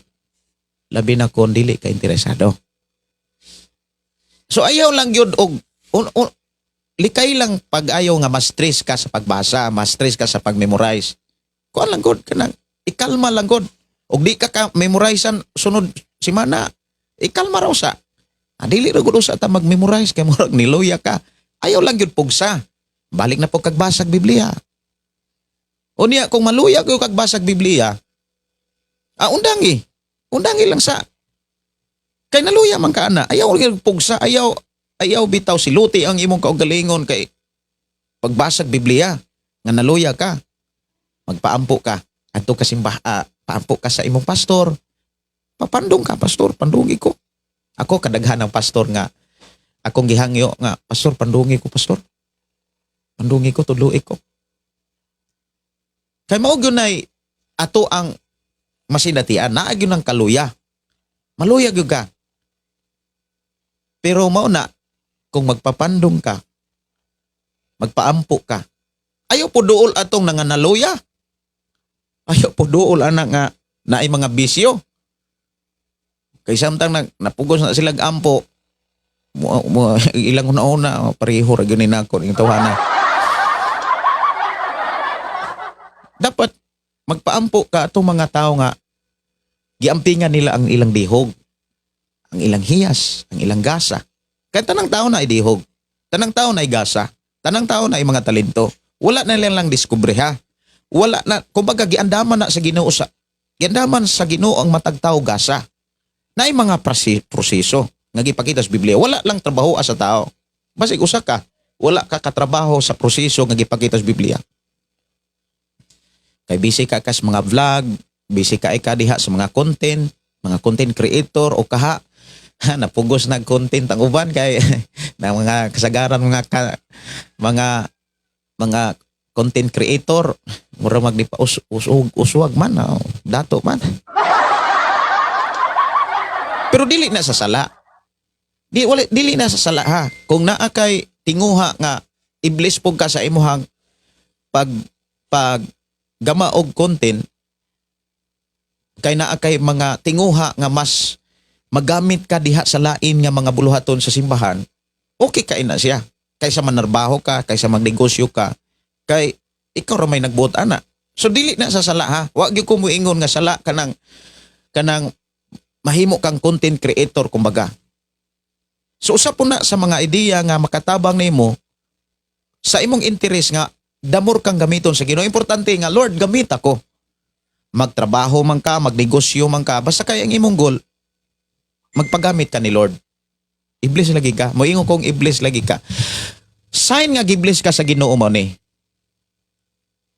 Labi na kon dili ka interesado. So ayaw lang yun og likay lang pag ayaw nga ma-stress ka sa pagbasa, ma-stress ka sa pag-memorize. Kuan lang gud kanang ikalma lang gud. Og di ka ka memorizean sunod simana, ikalma raw sa. Ah, dili ra gud usa ta mag-memorize kay murag niluya ka. Ayaw lang gyud pugsa. Balik na po kag basag Biblia. Unya kung maluya kayo kag basag Biblia, ah undangi. Undangi lang sa. Kay naluya man ka ana, ayaw gyud pugsa, ayaw ayaw bitaw siluti ang imong kaugalingon kay pagbasag Biblia nga naluya ka. Magpaampo ka. Adto ka simbah, ah, paampo ka sa imong pastor. Papandong ka, pastor, pandungi ko. Ako kadaghan ng pastor nga akong gihangyo nga, pastor, pandungi ko, pastor. Pandungi ko, tudloi ko. Kay mao gyud nay ato ang masinatian, naa gyud ang kaluya. Maluya gyud ka. Pero mao na kung magpapandong ka, magpaampo ka, ayaw po duol atong nanganaluya. Ayaw po duol anak nga naay mga bisyo. Kay samtang napugos na silang ampo, mo, ilang una-una, pareho ra gyud ni nako ning tawhana. Dapat magpaampo ka atong mga tao nga giampingan nila ang ilang dihog, ang ilang hiyas, ang ilang gasa. Kaya tanang tao na ay dihog, tanang tao na ay gasa, tanang tao na ay mga talento. Wala na lang lang diskubre ha. Wala na, kumbaga giandaman na sa Ginoo sa giandaman sa Ginoo ang matag tao gasa. Naay mga proseso nga gipakita sa Biblia. Wala lang trabaho sa tao. Basig usa ka, wala ka katrabaho sa proseso nga gipakita sa Biblia. Kay busy ka kas mga vlog, busy ka ka diha sa mga content creator o kaha ha, napugos nag content ang uban kay na mga kasagaran mga ka, mga mga content creator mura magdipa us, usug uswag man ah, dato man. Pero dili na sa sala. Di wala dili na sa sala ha. Kung naa kay tinguha nga iblis pug ka sa imuhang pag pag gama og content kay naa kay mga tinguha nga mas magamit ka diha sa lain nga mga buluhaton sa simbahan, okay kay na siya. Kaysa manarbaho ka, kaysa magnegosyo ka, kay ikaw ra may nagbuot ana. So dili na sa sala ha. Wa gyud ko moingon nga sala kanang kanang mahimo kang content creator kumbaga. So usa po na sa mga ideya nga makatabang nimo sa imong interes nga damor kang gamiton sa Ginoo. Importante nga, "Lord, gamit ako." Magtrabaho man ka, magnegosyo man ka, basta kay ang imong goal magpagamit ka ni Lord. I-bless lagi ka. Moingon kong i-bless lagi ka. Sign nga gi-bless ka sa Ginoo mo ni.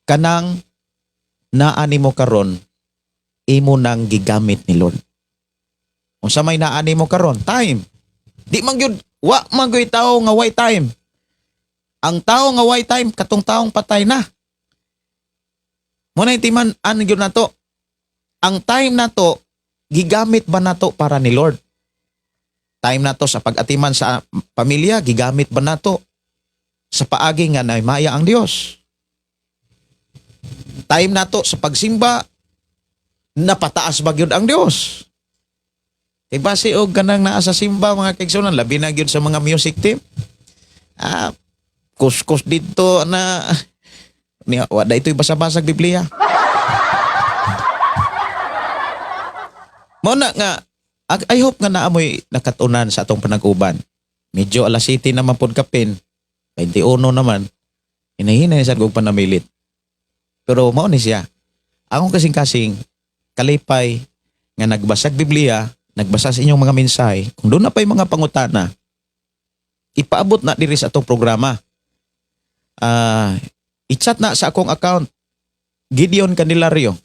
Kanang naa nimo karon, imo nang gigamit ni Lord. Unsa may naa nimo karon? Time. Di man gyud, wa man gyud tao nga way time. Ang tao nga way time, katong taong patay na. Mo na timan ano gyud nato. Ang time nato, gigamit ba nato para ni Lord? Time nato sa pag-atiman sa pamilya, gigamit ba nato sa paagi nga maya ang Dios? Time nato sa pagsimba, napataas ba gyud ang Dios? Kay base og kanang naa sa simba, mga kaigsuonan, labi na gyud sa mga music team. Ah, kuskus dito na niya, wa da ito'y basa-basag Biblia. Mao na nga I hope nga naamoy nakatunan sa atong panag-uban. Medyo alas 7 naman pod kapin. 21 naman. Hinahinay sad kog panamilit. Pero mao ni siya. Akong kasing-kasing kalipay nga nagbasag Biblia, nagbasa sa inyong mga mensahe. Kung doon na pa'y mga pangutana, ipaabot na diri sa atong programa. Ah, i-chat na sa akong account, Gideon Candelario,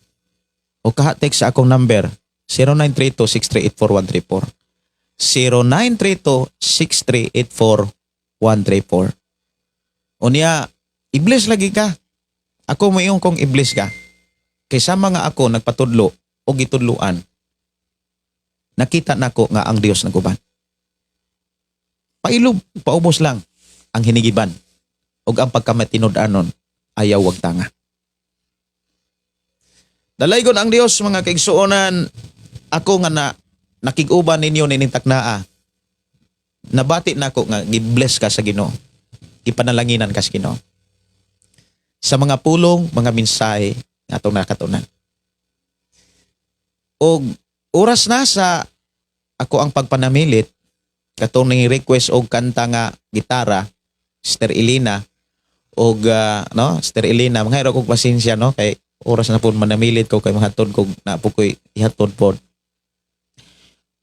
o kaha-text sa akong number 0932-638-4134. 0932-638-4134. Unya, i-bless lagi ka. Ako moingon kong i-bless ka. Kaysa mga ako nagpatudlo o gitudluan, nakita nako nga ang Dios naguban. Pailob, paubos lang ang hinigiban ug ang pagkamatinud-anon, ayaw wag tanga. Dalaygon ang Dios, mga kaigsuonan. Ako nga na nakig-uban ninyo nining taknaa. Nabati nako nga gi-bless ka sa Ginoo. Gipanalanginan ka sa Ginoo. Sa mga pulong, mga mensahe nga atong nakatunan. Og oras na sa ako ang pagpanamilit, katong ni request og kanta nga gitara, Sister Elena, og no, Sister Elena, mangahiro kog pasensya, no, kay oras na po manamilit ko kay mahatod kog na po ko'y ihatod pod.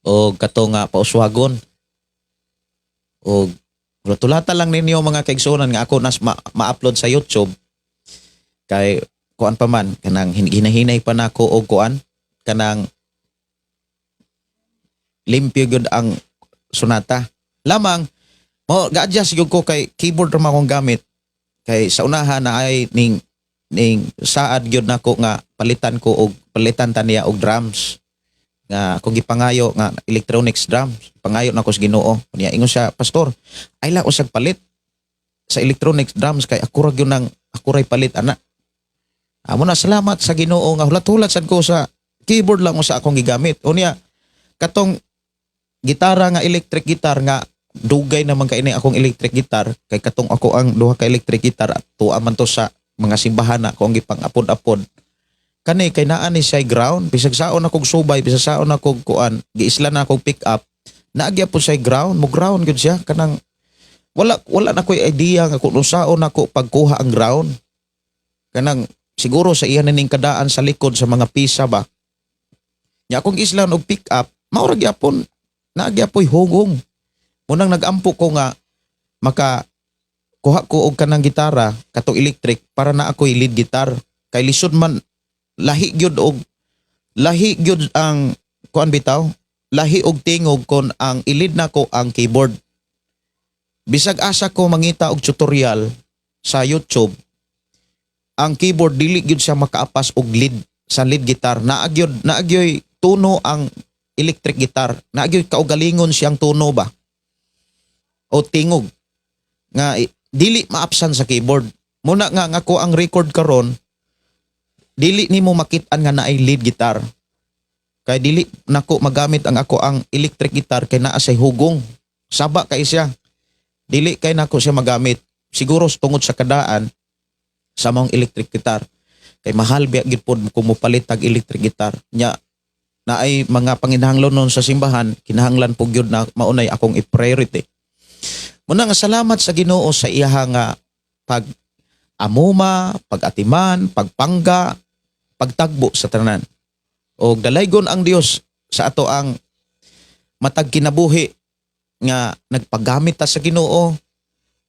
Og kato nga pauswagon. Og tulata lang ninyo, mga kaigsuonan, nga ako nas ma-upload sa YouTube kay kuan pa man, kanang hinahinay pa nako og kuan, kanang limpyo gyud ang sonata lamang mo ga-adjust gyud ko kay keyboard ra man akong gamit, kay sa unahan na ay ning ning saad gyud nako nga palitan ko og palitan ta niya og drums nga akong gipangayo nga electronics drums. Pangayo nako sa Ginoo. Niya ingon siya, "Pastor, ay lang usag palit sa electronics drums kay ako ra gyud nang ako ray palit ana." Amo na, salamat sa Ginoo nga hulat-hulat sad ko sa keyboard lang sa akong gigamit. Unya katong gitara nga electric guitar nga dugay naman kay ini akong electric guitar, kay katong ako ang duha ka electric guitar tuwa man to sa mga simbahan na ako ang gipang-apod-apod. Kani kay naa ni siya ground, bisag saon akong subay, bisag saon akong kuan, giisla na akong pick up, naagya po siya ground, mo ground gyud siya. Kanang wala wala na ko'y idea nga kung unsaon nako pagkuha ang ground. Kanang siguro sa iya ning kadaan sa likod sa mga pisa ba. Nya akong islan og pick up, mao ra gyapon naagya po'y hugong. Munang nagampo ko nga maka kuha ko og kanang gitara katong electric para na ako'y lead guitar, kay lisod man, lahi gyud og lahi gyud ang kuan bitaw, lahi og tingog kon ang i-lead nako ang keyboard. Bisag asa ko mangita og tutorial sa YouTube, ang keyboard dili gyud siya makaapas og lead sa lead guitar. Naa gyud naagyoy tono ang electric guitar, naagyoy kaugalingon siyang tono ba o tingog nga dili maapsan sa keyboard. Muna nga nga ko ang record karon, dili nimo makit-an nga naay lead guitar kay dili nako magamit ang ako ang electric guitar kay naa say hugong, saba kay siya, dili kay nako siya magamit, siguro tungod sa kadaan sa maong electric guitar, kay mahal biya gid pod kung mopalit tag electric guitar nya. Naay mga panginahanglanon sa simbahan, kinahanglan po gyud na maunay akong i-priority. Muna nga salamat sa Ginoo sa iyaha nga pag amuma, pag-atiman, pagpangga, pagtagbo sa tanan. Og dalaygon ang Dios sa ato ang matag kinabuhi nga nagpagamit ta sa Ginoo,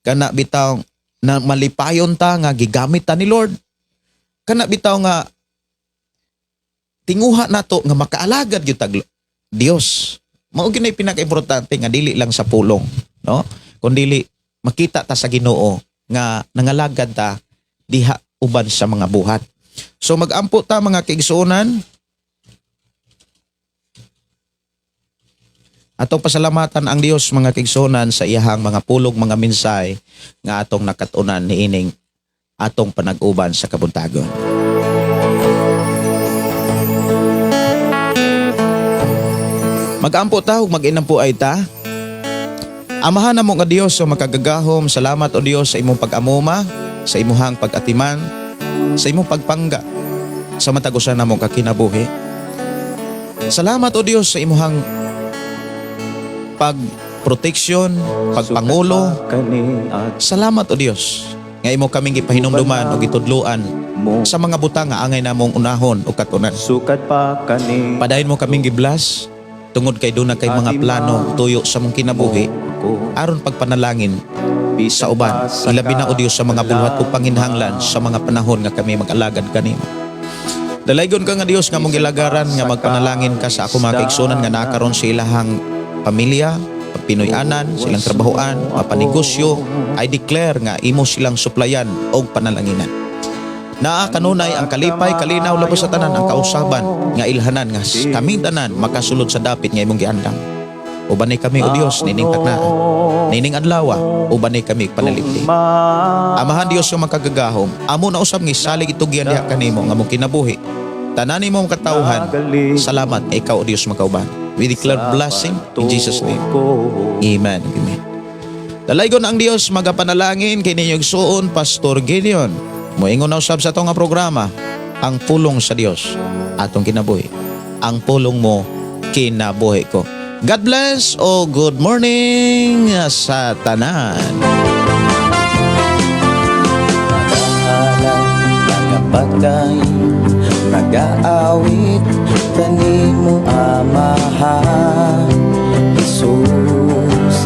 kana bitaw na malipayon ta nga gigamit ta ni Lord, kana bitaw nga tinguha nato nga makaalagad gyud tag Dios. Mao gyud nay pinakaimportante nga dili lang sa pulong, no, kundili makita ta sa Ginoo nga nangalagad ta diha uban sa mga buhat. So magampo ta, mga kaigsuonan. Atong pasalamatan ang Dios, mga kaigsuonan, sa iyahang mga pulog, mga mensahe nga atong nakatunan niining atong panag-uban sa kabuntagon. Magampo ta ug mag-inampo ay ta. Amahan namo nga Dios sa makagagahom, salamat o Dios sa imong pag-amuma, sa imuhang pag-atiman, sa imong pagpangga sa matag usa namo ka kinabuhi. Salamat o Dios sa imuhang pagproteksyon, pagpangulo. Salamat o Dios nga imo kaming gipahinumduman ug gitudloan mo sa mga butang nga angay namong unahon o katunan. Sukad pa kani Padayon mo kaming giblas tungod kay duna kay mga plano tuyo sa mong kinabuhi ko aron pagpanalangin sa uban. Ilabi na o Dios sa mga buluhat ug panginhanglan sa mga panahon nga kami mag-alagad kanimo. Dalaygon ka nga Dios nga mong gilagaran nga magpanalangin ka sa ako mga kaigsunan nga naa karon sa ilahang pamilya, Pinoy-anan, silang trabahoan, mapanegosyo. I declare nga imo silang suplayan og panalanginan. Naa kanunay ang kalipay, kalinaw, labas sa tanan ang kausaban nga ilhanan nga kaming tanan makasulod sa dapit nga imong giandam. Ubanay kami o Dios nining taknaa, nining adlaw, ubanay kami panalipdi. Amahan Dios nga makagagahom, amo na usab nga isalig itugyan diha kanimo nga among kinabuhi. Tanan nimo ang katawhan, salamat nga ikaw o Dios makauban. We declare blessing in Jesus' name. Amen. Amen. Dalaygon ang Dios magapanalangin kay ninyong igsuon Pastor Gideon. Moingon na usab sa atong nga programa, ang pulong sa Dios atong kinabuhi. Ang pulong mo, kinabuhi ko. God bless o good morning sa tanan. Magahalay, magapagdaig, magaawit kanimo, Amahan Jesus.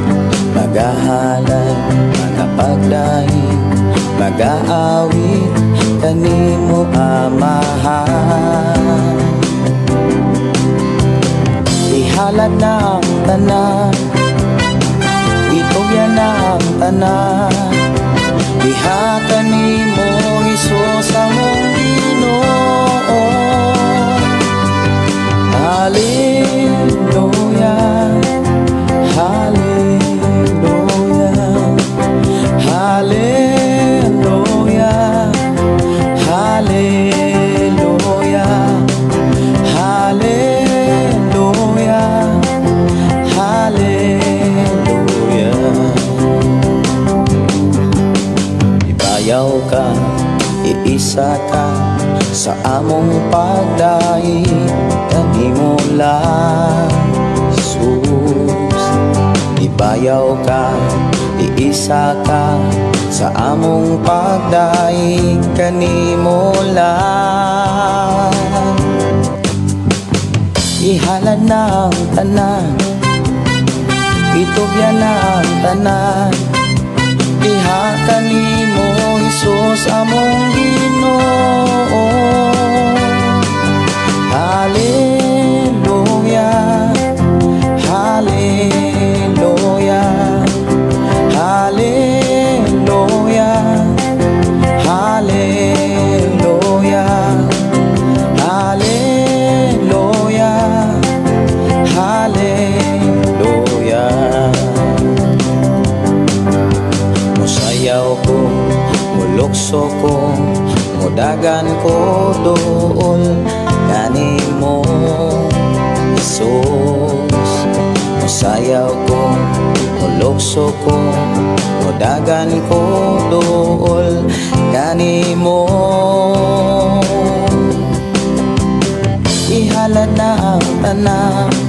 Magahalay, magapagdaig, magaawit kanimo, Amahan. Ihalad na ang tanan, itugyan na ang tanan diha kanimo, Hesus among Ginoo. Hallelujah, Hallelujah, Hallelujah, Hallelujah, Hallelujah, Hallelujah. Ibayaw ka, iisa ka sa among pagdaig kanimo lang, Jesus. Ibayaw ka, iisa ka sa among pagdaig kanimo lang. Ihalad na ang tanan, itugyan na ang tanan diha kanimo, Hesus among Ginoo. Hallelujah, Hallelujah, Hallelujah, Hallelujah, Hallelujah, Hallelujah. Musayaw ko, mulukso ko, mudagan ko dool kanimo, Jesus. Musayaw ko, mulukso ko, mudagan ko dool kanimo. Ihalad na ang Tanan.